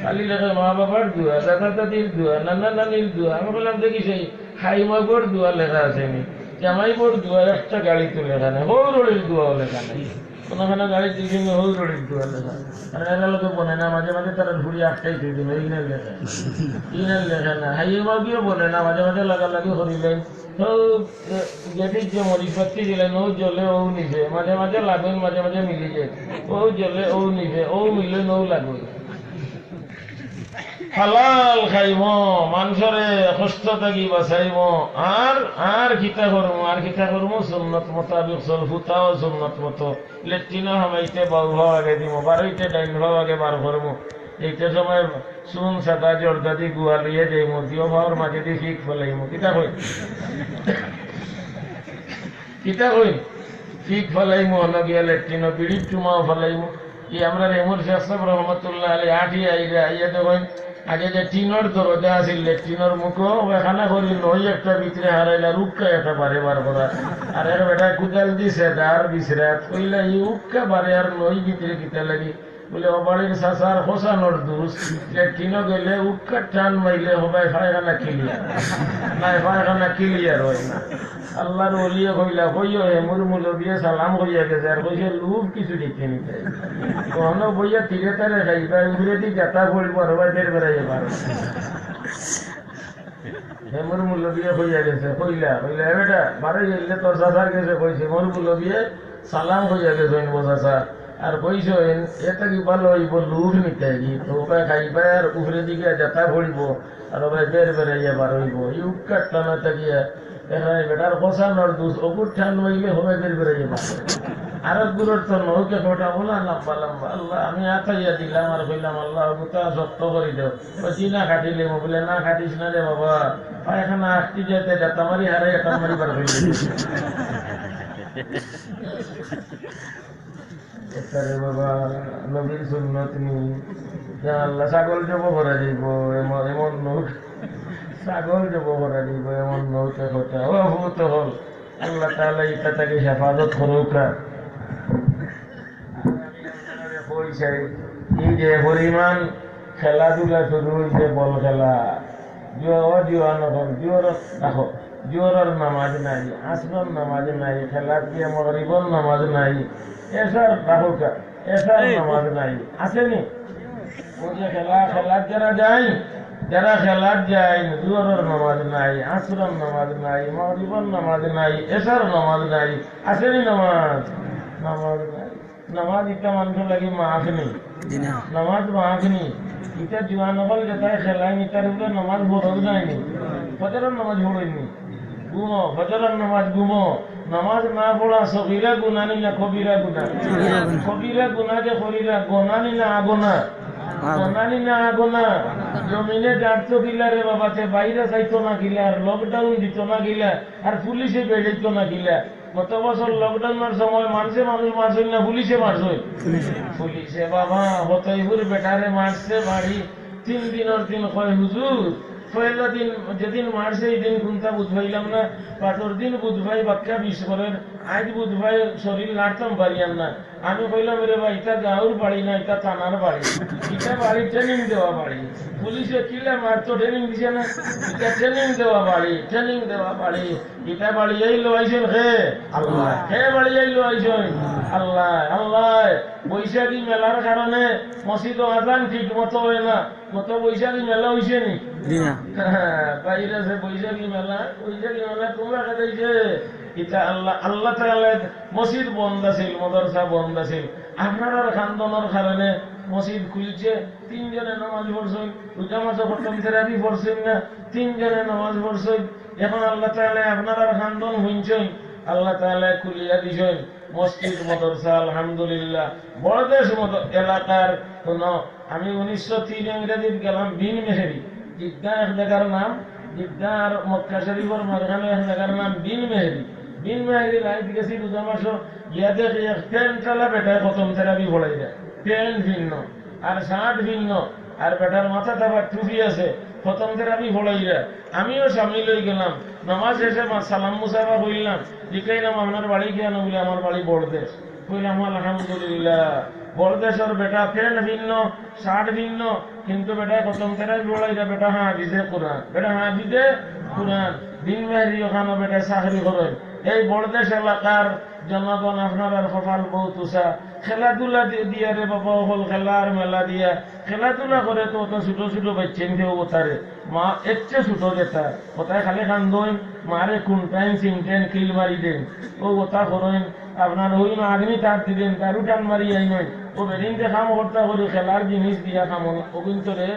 খালি লেখা মা বাবার দোয়া, দাদা দাদির দোয়া, নানা নানির দোয়া। আমি বললাম, "দেখি সেই হাই মাগর দোয়া লেখা আছে নি?" জামাই বউর দোয়া একটা গাড়ি তুলে খানে, হৌরড়ির দোয়া হলে খানে। কোনো কোনো গাড়ি তুলছে না, হৌরড়ির দোয়া হলে খানে। আর এরা লোকে বলে না, মাঝে মাঝে তারা ঘুরি আটকাই তুই দিল, এই না লেখা, এই না লেখা না। হাইয়ে বাবিও বলে না, মাঝে মাঝে লাগালাগি করিলেন। তো, এ, গেটির যে মরিচবাতি দিলেন, ও জ্বলে, ও নিভে। মাঝে মাঝে লাগেন, মাঝে মাঝে মিলি যায়। ও জ্বলে, ও নিভে, ও মিলে, ও লাগে। হালাল খাইমু, মানষরে কষ্ট থাকি বাঁচাইমু। আর, আর কিতা করমু, আর কিতা করমু? সুন্নত মোতাবিক চলমু, তাও সুন্নত মতো। লেট্রিনো হামাইতে বাউ পাও আগে দিমু, বারইতে ডাইন পাও আগে বার করমু। এইটা সময় চুন সাদা জর্দাদি গুয়া লইয়া যাইমু, দিও পাওর মাঝেদি ফিক ফালাইমু। কিতা কই? কিতা কই? ফিক ফালাইমু, অনো গিয়া লেট্রিনো বিড়ির টুমাও ফালাইমু। ই আমরার এমুর শেখ সাব রহমতুল্লাহ আলাইহি আটিয়া আইরা, আইয়া দেখইন, আগে যে টিনর দরজা আছিল, লেট্রিনর মুখো, অখান করি নই একটা ভিতরে হারাইলা, উক্কা একটা বারে বার করা। আর এক বেটা কুদালদি সেদার বিছরাত, কইলা, "ই উক্কা বারে আর নই ভিতরে কিতা লাগি?" বলে, "ও বাড়ির চাচার হোসানোর দুষ, লেট্রিনো গেলে উক্কা টান মাইলে হবায় পায়খানা ক্লিয়ার, নায় পায়খানা ক্লিয়ার হয় না।" আল্লাহর ওলিয়ে কইলা, "কইও হে মুর মুলবিয়ে সালাম কইয়া গেছে, আর কইছে লুভ কিছু দিতে নিতে।" তখনও বইয়া তীরে তারে খাইবা, উপরেদি জাতা পড়িব, আর হবায় বের বেড়াইয়া বার।" হে মুর মুলবিয়ে কইয়া গেছে, কইলা, কইলা, "এ বেটা, বারে গেলে তোর চাচার গেছে কইছে, মুর মুলবিয়ে সালাম কইয়া গেছইন গো চাচা। আর কইছইন, এ থাকি ভালো অইব লুভ নিতে কি, তো ওবায় খাইবা আর উপরেদি গিয়া জাতা পড়িব, আর হবায় বের বেড়াইয়া বার অইব।" ই উক্কার টানা থাকিয়া, এখানে বেটার হোসানোর দুষ, অগুর টান অইলে হবায় বের বেড়াইয়া বার অইব। আর এক গুরুর তো নৌকে খোটা বলা লম্বা লম্বা, "আল্লাহ, আমি আতাইয়া দিলাম আর কইলাম, আল্লাহ, অগুতা শক্ত করি দেও।" কইছি, "না কাটিলে।" বলে, "না কাটিস না রে বাবা, পায়খানা আটকি যেতে জাতা মারি হারাই একটা মারি বার করি দিবি।" এটারে বাবা, নবীর সুন্নত নি। ইয়া আল্লাহ, ছাগল জব করা যাইব, এমন, এমন নৌক। ছাগল জব করা যাইব, এমন নৌকে কথা। ও ভূত হল। আল্লাহ তাআলা ইটা থাকি হেফাজত করুকা। কইছে, এই যে পরিমাণ খেলাধুলা শুরু হইছে, বল খেলা, জুয়া, ও জুয়া নকল, জুয়ার, দেখো, জুয়ারর নামাজ নাই, আসরর নামাজ নাই, খেলাত গিয়া মগরিবর নামাজ নাই, এশার, দেখো কা, এশার এই নামাজ নাই, আছে নি? ওই যে খেলা, খেলাত যারা যায়, যারা খেলাত যায়, জুয়ারর নামাজ নাই, আসরর নামাজ নাই, মগরিবর নামাজ নাই, এশার নামাজ নাই, আছে নি নামাজ? নামাজ নাই। নামাজ ইটা মানষর লাগি মাফ নি। জি না। নামাজ মাফ নি। ইটা জুয়ান অকল যেতায় খেলাইন, ইতার উপরে নামাজ ফরজ নায় নি। ফজরর নামাজ পড়ইন নি। ঘুমো, ফজরর নামাজ ঘুমো। নামাজ না পড়া সগিরা গুনা নি না কবিরা গুনা? কবিরা গুনা। কবিরা গুনা যে করিরা, গোনা নি না আগোনা? আগোনা। গোনা নি না আগোনা? জমিনে গাড়তো কিলা রে বাবা, তে বাইরে যাইতো না কিলা, আর lockdown দিতো না কিলা, আর পুলিশে বেড়াইতো না কিলা? গত বছর lockdown-র সময় মানষে মানুষ মারছইন না পুলিশে মারছইন? পুলিশে। পুলিশে বাবা, হতইপুর বেটারে মারছে বাড়ি। তিন দিনর দিন কয়, "হুজুর, পয়লা দিন যেদিন মারছে, এই দিন কুনতা বুঝ পাইলাম না, পাঁচর দিন বুঝ পাই বাক্কা বিষ করের, আইজ বুঝ পাই শরীর লাড়তাম পারিয়ার না।" আমি কইলাম, "রে ভাই, ইটা গাঁওর বাড়ি না, ইটা থানার বাড়ি, ইটা বাড়ি training দেওয়া বাড়ি। পুলিশে কিলা মারতো training দিছে না, ইটা training দেওয়া বাড়ি, training দেওয়া বাড়ি।" ইটা বাড়িয়াই লইছইন কে? আল্লাহ। কে বাড়িয়াই লইছইন? আল্লাহ। আল্লাহ। বৈশাখী মেলার কারণে মসজিদো আজান ঠিক মতো হয় না। গত বৈশাখী মেলা হইছে নি? জি না। বাইরে আছে বৈশাখী মেলা, বৈশাখী মেলা তোমরা খেলাইছে। ইটা আল্লাহ, আল্লাহ তাআলা মসজিদ বন্ধ আছিল, মাদ্রাসা বন্ধ আছিল। আপনারার খান্দনর কারণে মসজিদ খুলছে, তিনজনে নামাজ পড়ছইন, রোজা মাসে প্রথম তেরাবি পড়ছইন না, তিনজনে নামাজ পড়ছইন। এখন আল্লাহ তাআলা আপনারার খান্দন হুনছইন, আল্লাহ তাআলা খুলিয়া দিছইন মসজিদ মাদ্রাসা, আলহামদুলিল্লাহ। বড়দেশ মতো এলাকার কোনো, আমি উনিশশো তিন ইংরেজিত গেলাম বিন মেহেরি, জিদ্দা এক জায়গার নাম, জিদ্দা আর মক্কা শরীফর মাঝখানো এক জায়গার নাম বিন মেহেরি। বিন মেহেরি রাইত গেছি রোজা মাসো, গিয়া দেখি এক প্যান্টআলা বেটায় খতম তেরাবি পড়াইরা, প্যান্ট ভিন্ন, আর শার্ট ভিন্ন, আর বেটার মাথাত আবার টুপি আছে, খতম তেরাবি পড়াইরা। আমিও সামিল হই গেলাম। নামাজ শেষে মা-, সালাম মুসাফা কইলাম, জিকাইলাম, "আপনার বাড়ি কিয়ানো?" বলে, "আমার বাড়ি বড়দেশ।" কইলাম, "আলহামদুলিল্লাহ।" বড়দেশর বেটা প্যান্ট ভিন্ন, শার্ট ভিন্ন, কিন্তু বেটায় খতম তেরাবি পড়াইরা, বেটা হাফিজে কোরআন, বেটা হাফিজে কোরআন। বিন মেহেরি ওখানো বেটায় চাকরি করেন। এই বড়দেশ এলাকার জনগণ, আপনারার কপাল বউত উচা। খেলাধুলা দি-, দিয়া রে বাবা অকল, খেলার মেলা দিয়া। খেলাধুলা করে তো অত ছোট ছোট বাইচ্চাইন্তে অউ অতারে। মা এর চেয়ে ছোট যেটা, অতায় খালি কান্দইন, মারে কুনটাইন চিনটাইন কিল মারি দেইন। অউ অতা করইন, আপনার অউ মাগনি তার দিদেন, দারু টান মারি আইনইন। অউ বেদিন যে কাম করতা করি খেলার জিনিস দিয়া কাম অগুইন্তরে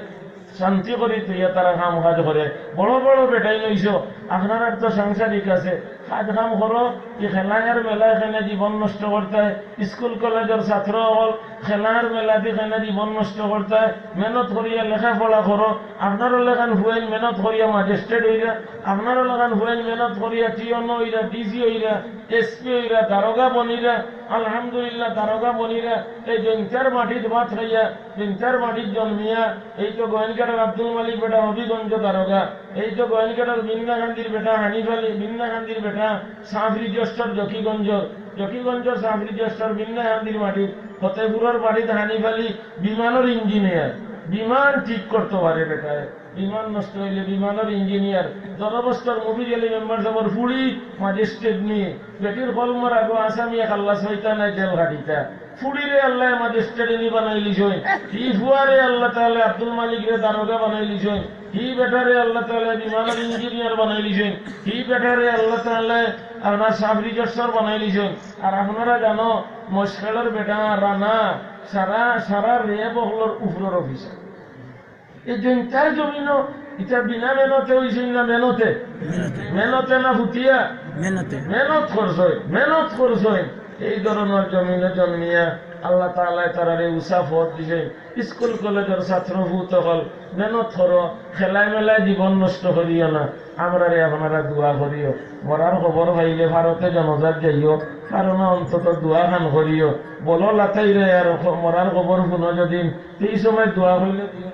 শান্তি করি থইয়া তারা কাম কাজ করে। বড় বড় বেটাইন অইছো, আপনারার তো সাংসারিক আছে, কাজ কাম করো। ই খেলায় আর মেলায় কেনে জীবন নষ্ট করতায়? স্কুল কলেজর ছাত্র অকল খেলার মেলাদি কেনে জীবন নষ্ট করতায়? মেহনত করিয়া লেখাপড়া করো। আপনারও লাখান ফুয়াইন মেহনত করিয়া ম্যাজিস্ট্রেট অইরা, আপনারও লাখান ফুয়াইন মেহনত করিয়া টিওন অইরা, ডিসি অইরা, এসপি অইরা, দারোগা বনিরা। আলহামদুলিল্লাহ, দারোগা বনিরা। এই জৈন্তার মাটিত ভাত খাইয়া, জৈন্তার মাটিত জন্মিয়া, এই তো গোয়েনকাটার আব্দুল মালিক বেটা হবিগঞ্জ দারোগা, এই তো গোয়েনকাটার বিন্দাকান্দির বেটা হানিফ আলী, বিন্দাকান্দির বেটা সাব রেজিস্টার জকিগঞ্জর, জকিগঞ্জর সাব রেজিস্টার বিন্দাকান্দির মাটিত, ফতেপুরর বাড়িত হানিফ আলী বিমানর ইঞ্জিনিয়ার, বিমান ঠিক করতো পারে বেটায়। বিমান নষ্ট অইলে বিমানর ইঞ্জিনিয়ার। দরবস্তর মফিজ আলী মেম্বার সাবর ফুড়ি ম্যাজিস্ট্রেট নি, বেটির কলমর আগো আসামিয়ে খাল্লাস অইতা নায় জেল খাটিতা। ফুড়িরে আল্লায় ম্যাজিস্ট্রেট নি বানাইলিছইন। হি ফুয়ারে আল্লাহ তাআলায় আব্দুল মালিকরে দারোগা বানাইলিছইন। হি বেটারে আল্লাহ তাআলায় বিমানর ইঞ্জিনিয়ার বানাইলিছইন। হি বেটারে আল্লাহ তাআলায় আপনার সাব রেজিস্টার বানাইলিছইন। আর আপনারা জানো, মশখালর বেটা রানা সারা, সারা রেব অকলর উপরর অফিসার। এই জমিনটার জমিনও ইটা বিনা মেহনতে অইছে না মেহনতে? মেহনতে। মেহনতে না ফুটিয়া? মেহনতে। মেহনত করছইন, মেহনত করছইন। এই ধরনর জমিনও জন্মিয়া আল্লাহ তাআলায় তারারে উচা পথ দিছইন। স্কুল কলেজর ছাত্র ফুত অকল মেহনত করো, খেলায় মেলায় জীবন নষ্ট করিও না। আমরারে আপনারা দোয়া করিও। মরার খবর পাইলে ভারতে জনাজাত যাইও, কারণ অন্তত দোয়া খান করিও। বলো লাতাইরে আর খ-, মরার খবর হুনো যদি, এই সময় দোয়া হইলে দিও।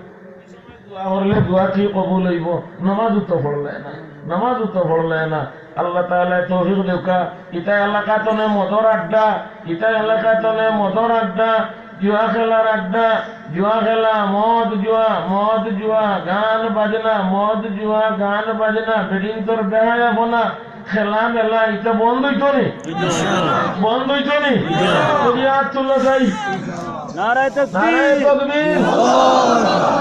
দোয়া করলে দোয়া কি কবুল অইবো? নামাজও তো পড়লে না, নামাজও তো পড়লে না। আল্লাহ তাআলায় তৌফিক দেউক্কা। ইতা এলাকা তনে মদর আড্ডা, ইতা এলাকা তনে মদর আড্ডা, জুয়া খেলার আড্ডা, জুয়া খেলা, মদ জুয়া, মদ জুয়া, গান বাজনা, মদ জুয়া, গান বাজনা, বেটিন্তর বেহায়াপনা, খেলা মেলা, ইতা বন্ধ অইতো নি? বন্ধ অইতো নি? করি আত তুলা চাই। নারায়ে তকবীর। নারায়ে তকবীর।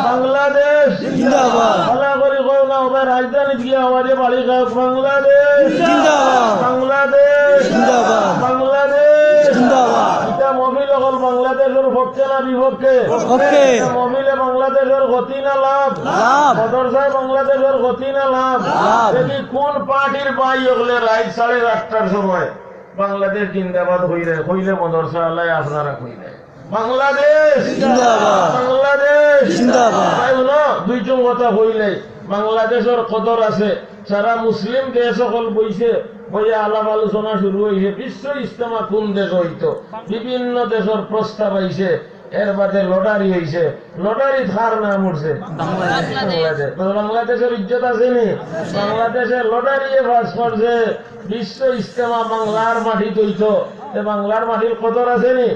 বাংলাদেশ জিন্দাবাদ। ভালা করি কও না, ওবা রাজধানীত গিয়া আওয়াজে বাড়ি খাও, বাংলাদেশ জিন্দাবাদ। বাংলাদেশ জিন্দাবাদ। বাংলাদেশ জিন্দাবাদ। ইটা মহফিল অকল বাংলাদেশর পক্ষে না বিপক্ষে? পক্ষে। ইটা মহফিলে বাংলাদেশর ক্ষতি না লাভ? লাভ। মাদ্রাসায় বাংলাদেশর ক্ষতি না লাভ? লাভ। দেখি কোন পার্টির ভাই অকলে রাইত সাড়ে আটটার সময় বাংলাদেশ জিন্দাবাদ কইরা, কইলে মাদ্রাসা আলায় আপনারা কইলে। বাংলাদেশ জিন্দাবাদ। বাংলাদেশ জিন্দাবাদ। তাই হলো দুই চুম কথা কইলে, বাংলাদেশর কদর আছে। সারা মুসলিম দেশ অকল বইছে, বইয়া আলাপ আলোচনা শুরু অইছে। বিশ্ব ইজতেমা কোন দেশ অইতো? বিভিন্ন দেশর প্রস্তাব আইছে। এর বাদে লটারি অইছে। লটারিত কার নাম উঠছে? বাংলাদেশ। বাংলাদেশ। তো বাংলাদেশর ইজ্জত আছে নি? বাংলাদেশে লটারিয়ে পাস করছে। বিশ্ব ইজতেমা বাংলার মাটিত অইতো। তে বাংলার মাটির কদর আছে নি?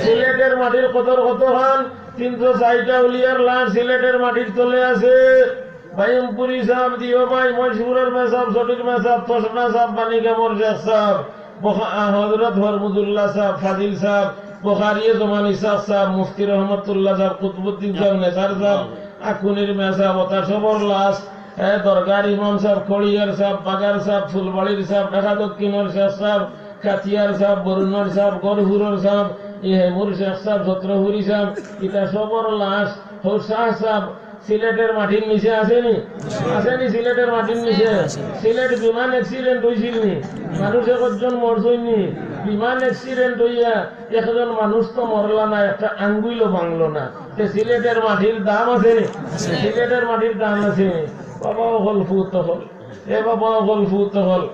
সিলেটের মাটির কদর কতখান? তিনশো চাইরটা উলিয়ার লাশ সিলেটের মাটির তলে আছে। বাইমপুরি সাব, দিও ভাই, মহেশপুরের মেসাব, ছটির মেসাব, তসনা সাব, বাণীগ্রামর শেখ সাব, বখা-, আ, হজরত ফরমুদুল্লাহ সাব, ফাজিল সাব, বুখারিয়ে জমানি সাব সাব, মুফতি রহমতুল্লাহ সাব, কুতুবুদ্দিন সাব, নেসার সাব, আকুনির মেসাব, ওতা সবর লাশ, এ, দরগার ইমাম সাব, কড়িয়ার সাব, বাগার সাব, ফুলবাড়ির সাব, ঢাকা দক্ষিণর শেখ সাব, কাতিয়ার সাব, বরুণর সাব, গড়ফুরর সাব, ইহেমুর শেখ সাব, ছত্রপুরি সাব, ইতা সবর লাশ, হৌসাহ সাব, সিলেটের মাটির নিচে আছে নি? আছে নি সিলেটের মাটির নিচে? সিলেট বিমান অ্যাক্সিডেন্ট অইছিল নি? মানুষ একজন মরছইন নি? বিমান অ্যাক্সিডেন্ট অইয়া একজন মানুষ তো মরলা না, একটা আঙ্গুইলও ভাঙলো না। তে সিলেটের মাটির দাম আছে নি? সিলেটের মাটির দাম আছে নি? বাবা অকল ফুত অকল, এ বাবা অকল ফুত অকল,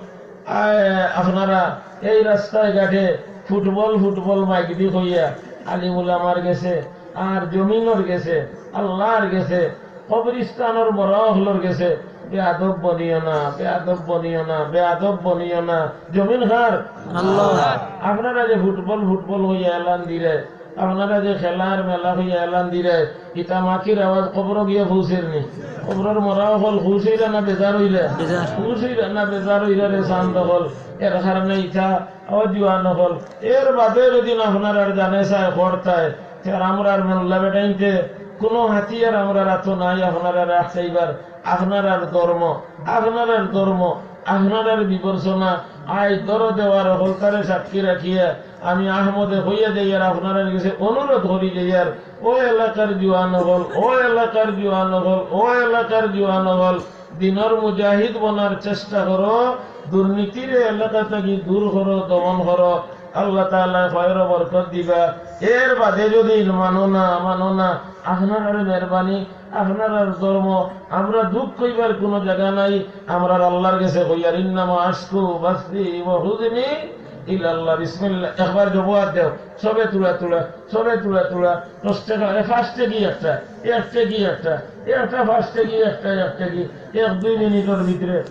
আয়, আপনারা এই রাস্তায় ঘাটে ফুটবল, ফুটবল মাইক দি কইয়া আলিম উলামার গেছে, আর জমিনর গেছে, আল্লাহর গেছে, কবরিস্তানর বড় অকলর গেছে, বেয়াদব বনিও না, বেয়াদব বনিও না, বেয়াদব বনিও না। জমিন কার? আল্লাহ। আপনারা যে ফুটবল, ফুটবল কইয়া এলান দিলে, আপনারা যে খেলার মেলা অইয়া এলান দিরায়, ইতা মাটির আওয়াজ কবরো গিয়া পৌঁছের নি? কবরর মরা অকল খুশ অইরা না বেজার অইরা? বেজার। খুশ অইরা না বেজার অইরা রে চান্দ অকল? এর কারণে ইতা, ও জুয়ান অকল, এর বাদে যদি আপনারার জানে চায় করতায়, তে আর আমরার মোল্লা বেটাইন্তে কুনু হাতিয়ার আমরার আতো নাই আপনারারে আটকাইবার। আপনারার ধর্ম, আপনারার ধর্ম, আপনারার বিবেচনা, আইজ দরদে ওয়ার অকলতারে সাক্ষী রাখিয়া আমি আহমদে কইয়া যাইয়ার আপনারার গেছে অনুরোধ করি যাইয়ার, ও এলাকার জুয়ান অকল, ও এলাকার জুয়ান অকল, ও এলাকার জুয়ান অকল, দিনর মুজাহিদ বনার চেষ্টা করো, দুর্নীতিরে এলাকা থাকি দূর করো, দমন করো। আল্লাহ তাআলায় খয়র বরকত দিবা। এর বাদে যদি মানো না, মানো না, আপনারার মেহরবানি, আপনারার ধর্ম, আমরা দুঃখ কইবার কুনু জাগা নাই। আমরার আল্লাহর গেছে কইয়ার, "ইন্নামা আশকু বাসি ওয়া হুজনি ইলাল্লাহ।" বিসমিল্লাহ, একবার জবাব দেও, সবে তুলা তুলা, সবে তুলা তুলা, দশ টেকা, এ, পাঁচ টেকি একটা, এক টেকি একটা, একটা পাঁচ টেকি একটা, এক টেকি, এক দুই মিনিটর ভিতরে।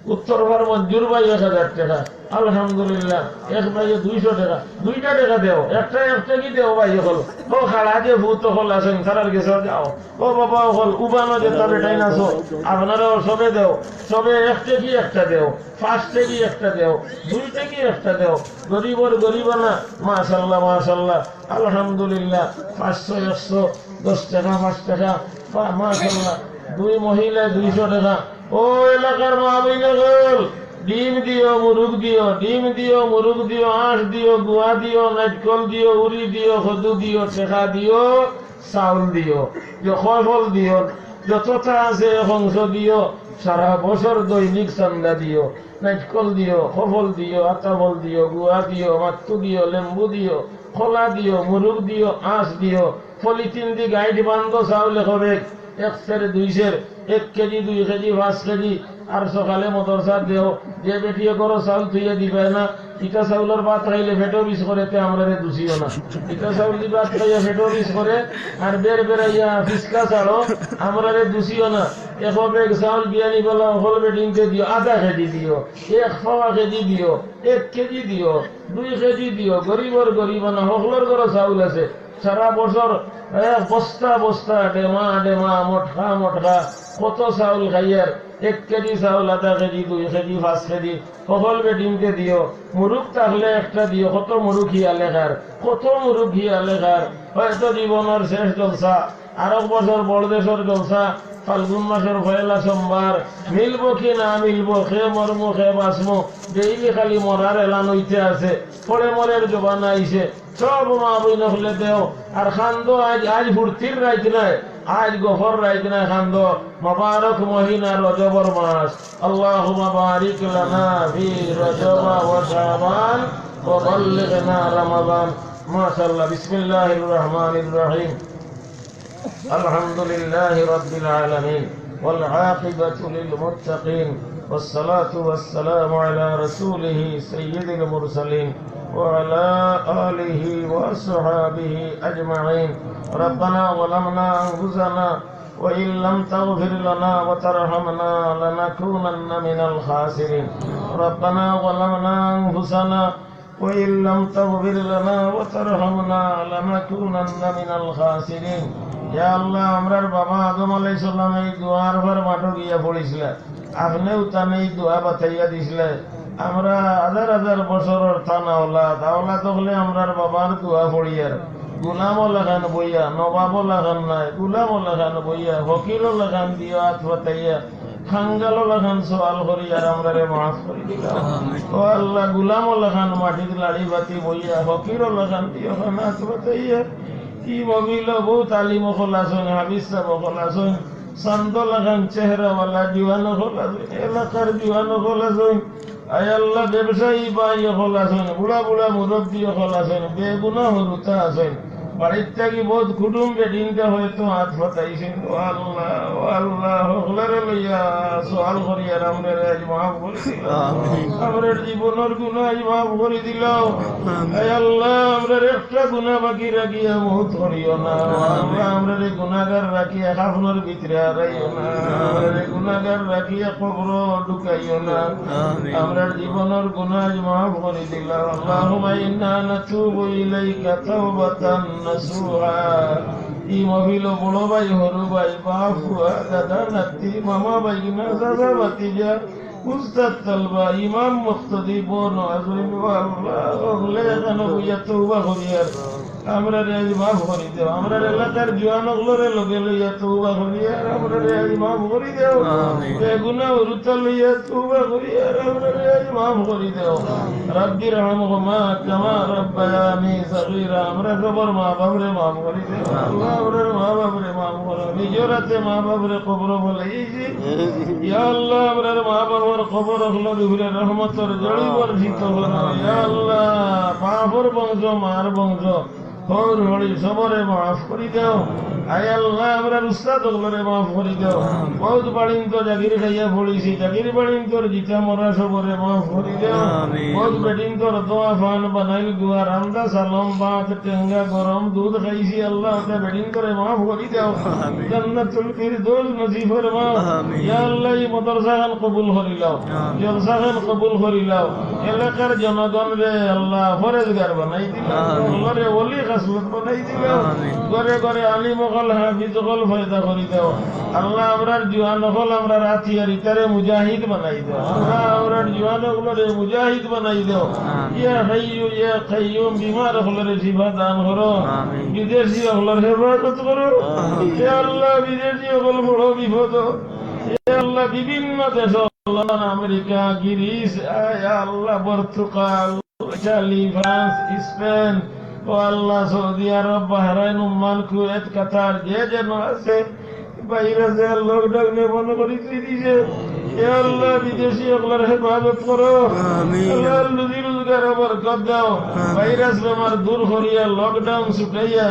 উত্তর ভার মঞ্জুর ভাই এক হাজার টেকা, আলহামদুলিল্লাহ। এক ভাইয়ে দুইশো টেকা, দুইটা টেকা দেও, একটা এক টেকি দেও ভাই অকল। ও খাড়া যে ভূত অকল আছইন, তারার গেছে যাও। ও বাবা অকল, উবানো যেতা বেটাইন আছো, আপনারাও সবে দেও, সবে এক টেকি একটা দেও, পাঁচ টেকি একটা দেও, দুই টেকি একটা দেও। গরিবর গরিবানা, মাশাআল্লাহ, মাশাআল্লাহ, আলহামদুলিল্লাহ। পাঁচশো, একশো, দশ টেকা, পাঁচ টেকা, পা-, মাশাআল্লাহ, দুই মহিলায় দুইশো টেকা। ও এলাকার মা বইন অকল, ডিম দিও, মুরুগ দিও, ডিম দিও, মুরুগ দিও, আঁশ দিও, গুয়া দিও, নাইরকল দিও, উরি দিও, কদু দিও, টেকা দিও, চাউল দিও, যে কফল দিও, যতটা আছে এক অংশ দিও, সারা বছর দৈনিক চান্দা দিও, নাইরকল দিও, কফল দিও, আতা ফল দিও, গুয়া দিও, মাত্তু দিও, লেম্বু দিও, কলা দিও, মুরুগ দিও, আঁশ দিও, পলিথিন দি গাইড বান্ধো চাউল এক ব্যাগ, এক সের, দুই সের, এক কেজি, দুই কেজি, পাঁচ কেজি, আর সকালে মাদ্রাসাত দেও, যে বেটিয়ে ঘরো চাউল থইয়া দিবায় না, ইতা চাউলর ভাত খাইলে পেটো বিষ করে, তে আমরারে দুষিও না। ইতা চাউল দি ভাত খাইয়া পেটো বিষ করে, আর বের বেরাইয়া ফিসকা ছাড়ো, আমরারে দুষিও না। এক ব্যাগ চাউল বিয়ানি বেলা অকল বেটিন্তে দিও, আধা কেজি দিও, এক পাওয়া কেজি দিও, এক কেজি দিও, দুই কেজি দিও, গরিবর গরিবানা, হকলর ঘরো চাউল আছে। সারা বছর, এ, বস্তা বস্তা, ডেমা ডেমা, মটকা মটকা, কত চাউল খাইয়ার, এক কেজি চাউল, আধা কেজি, দুই কেজি, পাঁচ কেজি, হকল বেটিন্তে দিও। মুরুগ থাকলে একটা দিও, কত মুরুগ হিয়ালে খার, কত মুরুগ হিয়ালে খার। হয়তো জীবনর শেষ জলসা, আরক বছর বড়দেশর জলসা, ফাল্গুন মাসর পয়লা সোমবার, মিলবো কি না মিলবো, কে মরমু কে বাঁচমু, ডেইলি খালি মরার এলান অইতে আছে, পড়ে মরের জমানা আইছে। সব মা বইন অকলে দেও, আর কান্দো আইজ, আইজ ফুর্তির রাইত নায়, আইজ গফর রাইত নায়, কান্দো। মোবারক মহিনা রজবর মাস, اللهم بارك لنا في رجب وشعبان وبلغنا رمضان। মাশাআল্লাহ, বিসমিল্লাহির রহমানির রহিম। الحمد لله رب العالمين، والعاقبة للمتقين، والصلاة والسلام على رسوله سيد المرسلين، وعلى آله وأصحابه أجمعين. ربنا ظلمنا أنفسنا وإن لم تغفر لنا وترحمنا لنكونن من الخاسرين. ربنا ظلمنا أنفسنا وإن لم تغفر لنا وترحمنا لنكونن من الخاسرين. ইয়া আল্লাহ, আমরার বাবা আদম আলাইহিস সালামে এই দোয়ার পর মাঠো গিয়া পড়ছিলা, আপনেও তানে এই দোয়া বাতাইয়া দিছিলা। আমরা হাজার হাজার বছরর তান আওলাদ, আওলাদ অকলে আমরার বাবার দোয়া পড়িয়ার, গুলামও লাখান বইয়া, নবাবও লাখান নায়, গুলামও লাখান বইয়া, ফকিরও লাখান দিও আত পাতাইয়া, খাঙ্গালও লাখান সওয়াল করিয়ার আমরারে মাফ করি দিলাও। ও আল্লাহ, গুলামও লাখান মাটিত লাড়ি বাতি বইয়া, ফকিরও লাখান দিও খান আত পাতাইয়া। ই মমিলো বউত আলিম অকল আছইন, হাফিজ সাব অকল আছইন, চান্দো লাখান চেহারাওয়ালা জুয়ান অকল আছইন, এলাকার জুয়ান অকল আছইন। আয় আল্লাহ, ব্যবসায়ী ভাই অকল আছইন, বুড়া বুড়া মুরব্বি অকল আছইন, বেগুনা হুরুতা আছইন, বাড়ির থাকি বউত কুটুম বেটিন্তে হয়তো আত পাতাইছইন। ও আল্লাহ, ও আল্লাহ, হকলরে লইয়া সওয়াল করিয়ার আমরারে আইজ মাফ করি দিলাও। আমিন। আমরার জীবনর গুনা আইজ মাফ করি দিলাও। আমিন। এ আল্লাহ, আমরার একটা গুনা বাকি রাখিয়া মউত করিও না। আমিন। আল্লাহ, আমরারে গুনাগার রাখিয়া কাফনর ভিতরে হারাইও না। আমিন। আমরারে গুনাগার রাখিয়া কবরো ঢুকাইও না। আমিন। আমরার জীবনর গুনা আইজ মাফ করি দিলাও। اللهم إنا نتوب إليك توبة نصوحا। ই মহফিলো বড় ভাই, হরু ভাই, বাপ, ফুয়া, দাদা, নাতি, মামা, ভাইগিনা, চাচা, ভাতিজা, উস্তাদ, তালবা, ইমাম, মুক্তাদি, বন, আজমিন, ও আল্লাহ, হকলে এখানো বইয়া তওবা করিয়ার আমরারে আইজ মাফ করি দেও। আমরার এলাকার জোয়ান অকলরে লগে লইয়া তওবা করিয়ার আমরারে আইজ মাফ করি দেও। আমিন। বেগুনা হুরুতা লইয়া তওবা করিয়ার আমরারে আইজ মাফ করি দেও। رب ارحمهما كما ربياني صغيرا। আমরা সবর মা বাপরে মাফ করি দেও। আল্লাহ, আমরার মা বাপরে মাফ করো। নিজর আতে মা বাপরে কবরো ফালাইছি। ইয়া আল্লাহ, আমরার মা বাপর কবর অকলর উপরে রহমতর ঝড়ি বর্ষিত করো। ইয়া আল্লাহ, বাপর বংশ, মার বংশ, হউর হড়ি সবরে মাফ করি দেও। আয় আল্লাহ, আমরার উস্তাদ অকলরে মাফ করি দেও। বউত বাড়িন্তর জাগির খাইয়া পড়িছি, জাগির বাড়িন্তর জিতা মরা সবরে মাফ করি দেও। আমিন। বউত বেটিন্তর দোয়া পান বানাইল গুয়া, রান্দা সালম, ভাত, টেঙ্গা, গরম দুধ খাইছি, আল্লাহ, অতা বেটিন্তরে মাফ করি দেও। আমিন। জান্নাতুল ফিরদৌস নসিব ফরমাও। আমিন। ইয়া আল্লাহ, ই মাদ্রাসাখান কবুল করিলাও। আমিন। জলসাখান কবুল করিলাও। এলাকার জনগণরে আল্লাহ পরেজগার বানাই দিলাও। আমিন। অকলরে ওলি খাসলত বানাই দিলাও। আমিন। ঘরে ঘরে আলিম অকল, হাফিজ অকল পয়দা করি দেও। আল্লাহ, আমরার জোয়ান অকল, আমরার আতিয়ার ইতারে মুজাহিদ বানাই দেও। আল্লাহ, আমরার জোয়ান অকলরে মুজাহিদ বানাই দেও। আমিন। ইয়া হাইয়ু ইয়া কাইয়ুম, বিমার অকলরে শিফা দান করো। আমিন। বিদেশি অকলর হেফাজত করো। আমিন। ইয়া আল্লাহ, বিদেশি অকল বড় বিপদ। ইয়া আল্লাহ, বিভিন্ন দেশ, লন্ডন, আমেরিকা, গ্রিস, ইয়া আল্লাহ, পর্তুগাল, ইটালি, ফ্রান্স, স্পেন, ও আল্লাহ, সৌদি আরব, বাহরাইন, ওমান, কুয়েত, কাতার, যে যেন আছে, ভাইরাসে আর লকডাউনে বন্ধ করি থুই দিছে। ইয়া আল্লাহ, বিদেশি অকলর হেফাজত করো। আমিন। আল্লাহ, রুজি রোজগারো বরকত দেও। আমিন। ভাইরাস বেমার দূর করিয়া, লকডাউন ছুটাইয়া,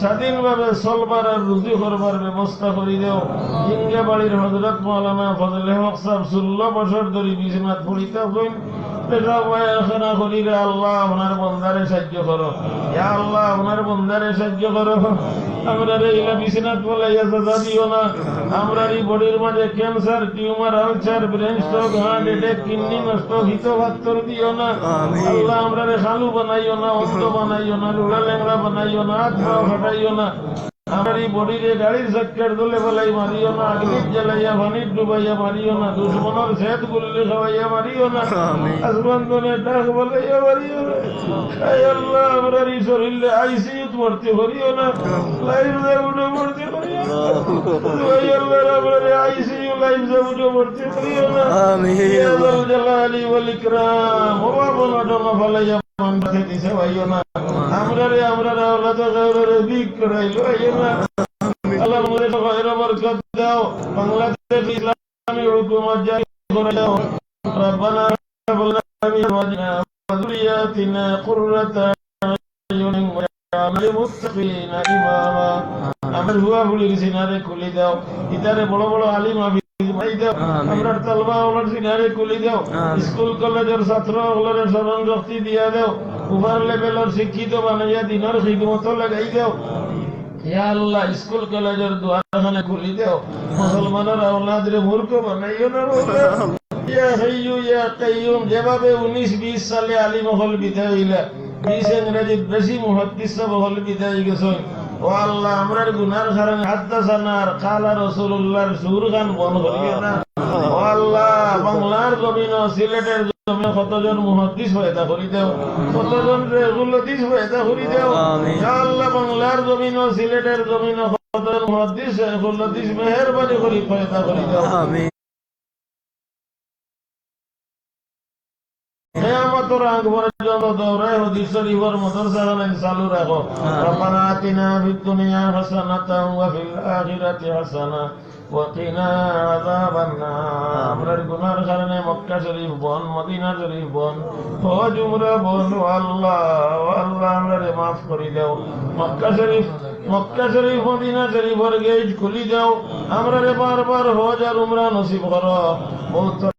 স্বাধীনভাবে চলবার আর রুজি করবার ব্যবস্থা করি দেও। জিঙ্গাবাড়ির হজরত মাওলানা ফজলে হক সাব ষোলো বছর ধরি বিছনাত পড়িতা অইন, পেশাব পায়খানা করিরে। আল্লাহ, আপনার বন্দারে সাহায্য করো। ইয়া আল্লাহ, আপনার বন্দারে সাহায্য করো। আমরারে ইলা বিছনাত ফালাইয়া সাজা দিও না। আমরার ই বডির মাঝে cancer, tumour, ulcer, brain stroke, heart attack, kidney নষ্ট, পিত্ত পাথর দিও না। আমিন। আল্লাহ, আমরারে কালু বানাইও না, অন্ধ বানাইও না, লুলা লেংড়া বানাইও না, আত পাও ফাটাইও না। আমরার ই বডিরে গাড়ির চাক্কার তলে ফালাই মারিও না, আগুইত জ্বালাইয়া, পানিত ডুবাইয়া মারিও না, দুশমনর ছেদ গুল্লি খাওয়াইয়া মারিও না। আমিন। আসমান তনে ডাক ফালাইয়া মারিও না। আয় আল্লাহ, আমরার ই শরীররে আইসিইউত ভর্তি করিও না, লাইফ সাপোর্টো ভর্তি করিও না। আয় আল্লাহ, আমরারে আইসিইউ, লাইফ সাপোর্টো ভর্তি করিও না। আমিন। ইয়া যাল জালালি ওয়াল ইকরাম, অভাব অনটনো ফালাইয়া মানষে দিছে পাইও না। আমরারে, আমরার আওলাদে কাউরে ভিক করাইলো পাইও না। আল্লাহ, বাংলাদেশো খয়র বরকত দাও। বাংলাদেশ ইসলামী হুকুমত জারি করে দাও। ربنا هب لنا من أزواجنا وذرياتنا قرة أعين واجعلنا للمتقين إماما। আমরার ফুয়া ফুড়ির সিনারে খুলি দাও। ইতারে বড় বড় আলিম হাফিজ বানাই দাও। আমিন। আমরার তালবা অকলর সিনারে খুলি দাও। আমিন। স্কুল কলেজর ছাত্র অকলরে স্মরণ শক্তি দিয়া দাও। উপর লেভেলর শিক্ষিত বানাইয়া দিনর খিদমতো লাগাই দাও। ইয়া আল্লাহ, স্কুল কলেজর দুয়ারখান খুলি দাও। মুসলমানর আওলাদরে মূর্খ বানাইও না বাবা। ইয়া হাইয়ু ইয়া কাইয়ুম, যেভাবে উনিশ বিশ সালে আলিম অকল বিদায় অইলা, বিশ ইংরেজিত বেশি মুহাদ্দিস সাব অকল বিদায় অইগেছইন। ও আল্লাহ, আমরার গুনার কারণে হাদ্দাসানা আর কালা রাসূলুল্লাহর সুরখান বন্ধ করিও না। ও আল্লাহ, বাংলার জমিনো, সিলেটর জমিনো কতজন মুহাদ্দিস পয়দা করি দেও, কতজন রেগুল হাদিস পয়দা করি দেও। আমিন। ইয়া আল্লাহ, বাংলার জমিনো, সিলেটর জমিনো কতজন মুহাদ্দিস, রেগুল হাদিস মেহেরবানি করি পয়দা করি দেও। আমিন। কিয়ামতর আগ পর্যন্ত দাওরায়ে হাদিস শরীফর মাদ্রাসাখান চালু রাখো। আমিন। ربنا آتنا في الدنيا حسنة وفي الآخرة حسنة وقنا عذاب النار। আমরার গুনার কারণে মক্কা শরীফ বন্ধ, মদিনা শরীফ বন্ধ, হজ উমরা বন্ধ। ও আল্লাহ, ও আল্লাহ, মাফ করি দেও। মক্কা শরীফ, মক্কা শরীফ, মদিনা শরীফর গেট খুলি দেও। আমরারে বারবার হজ আর উমরা নসিব করো। মউত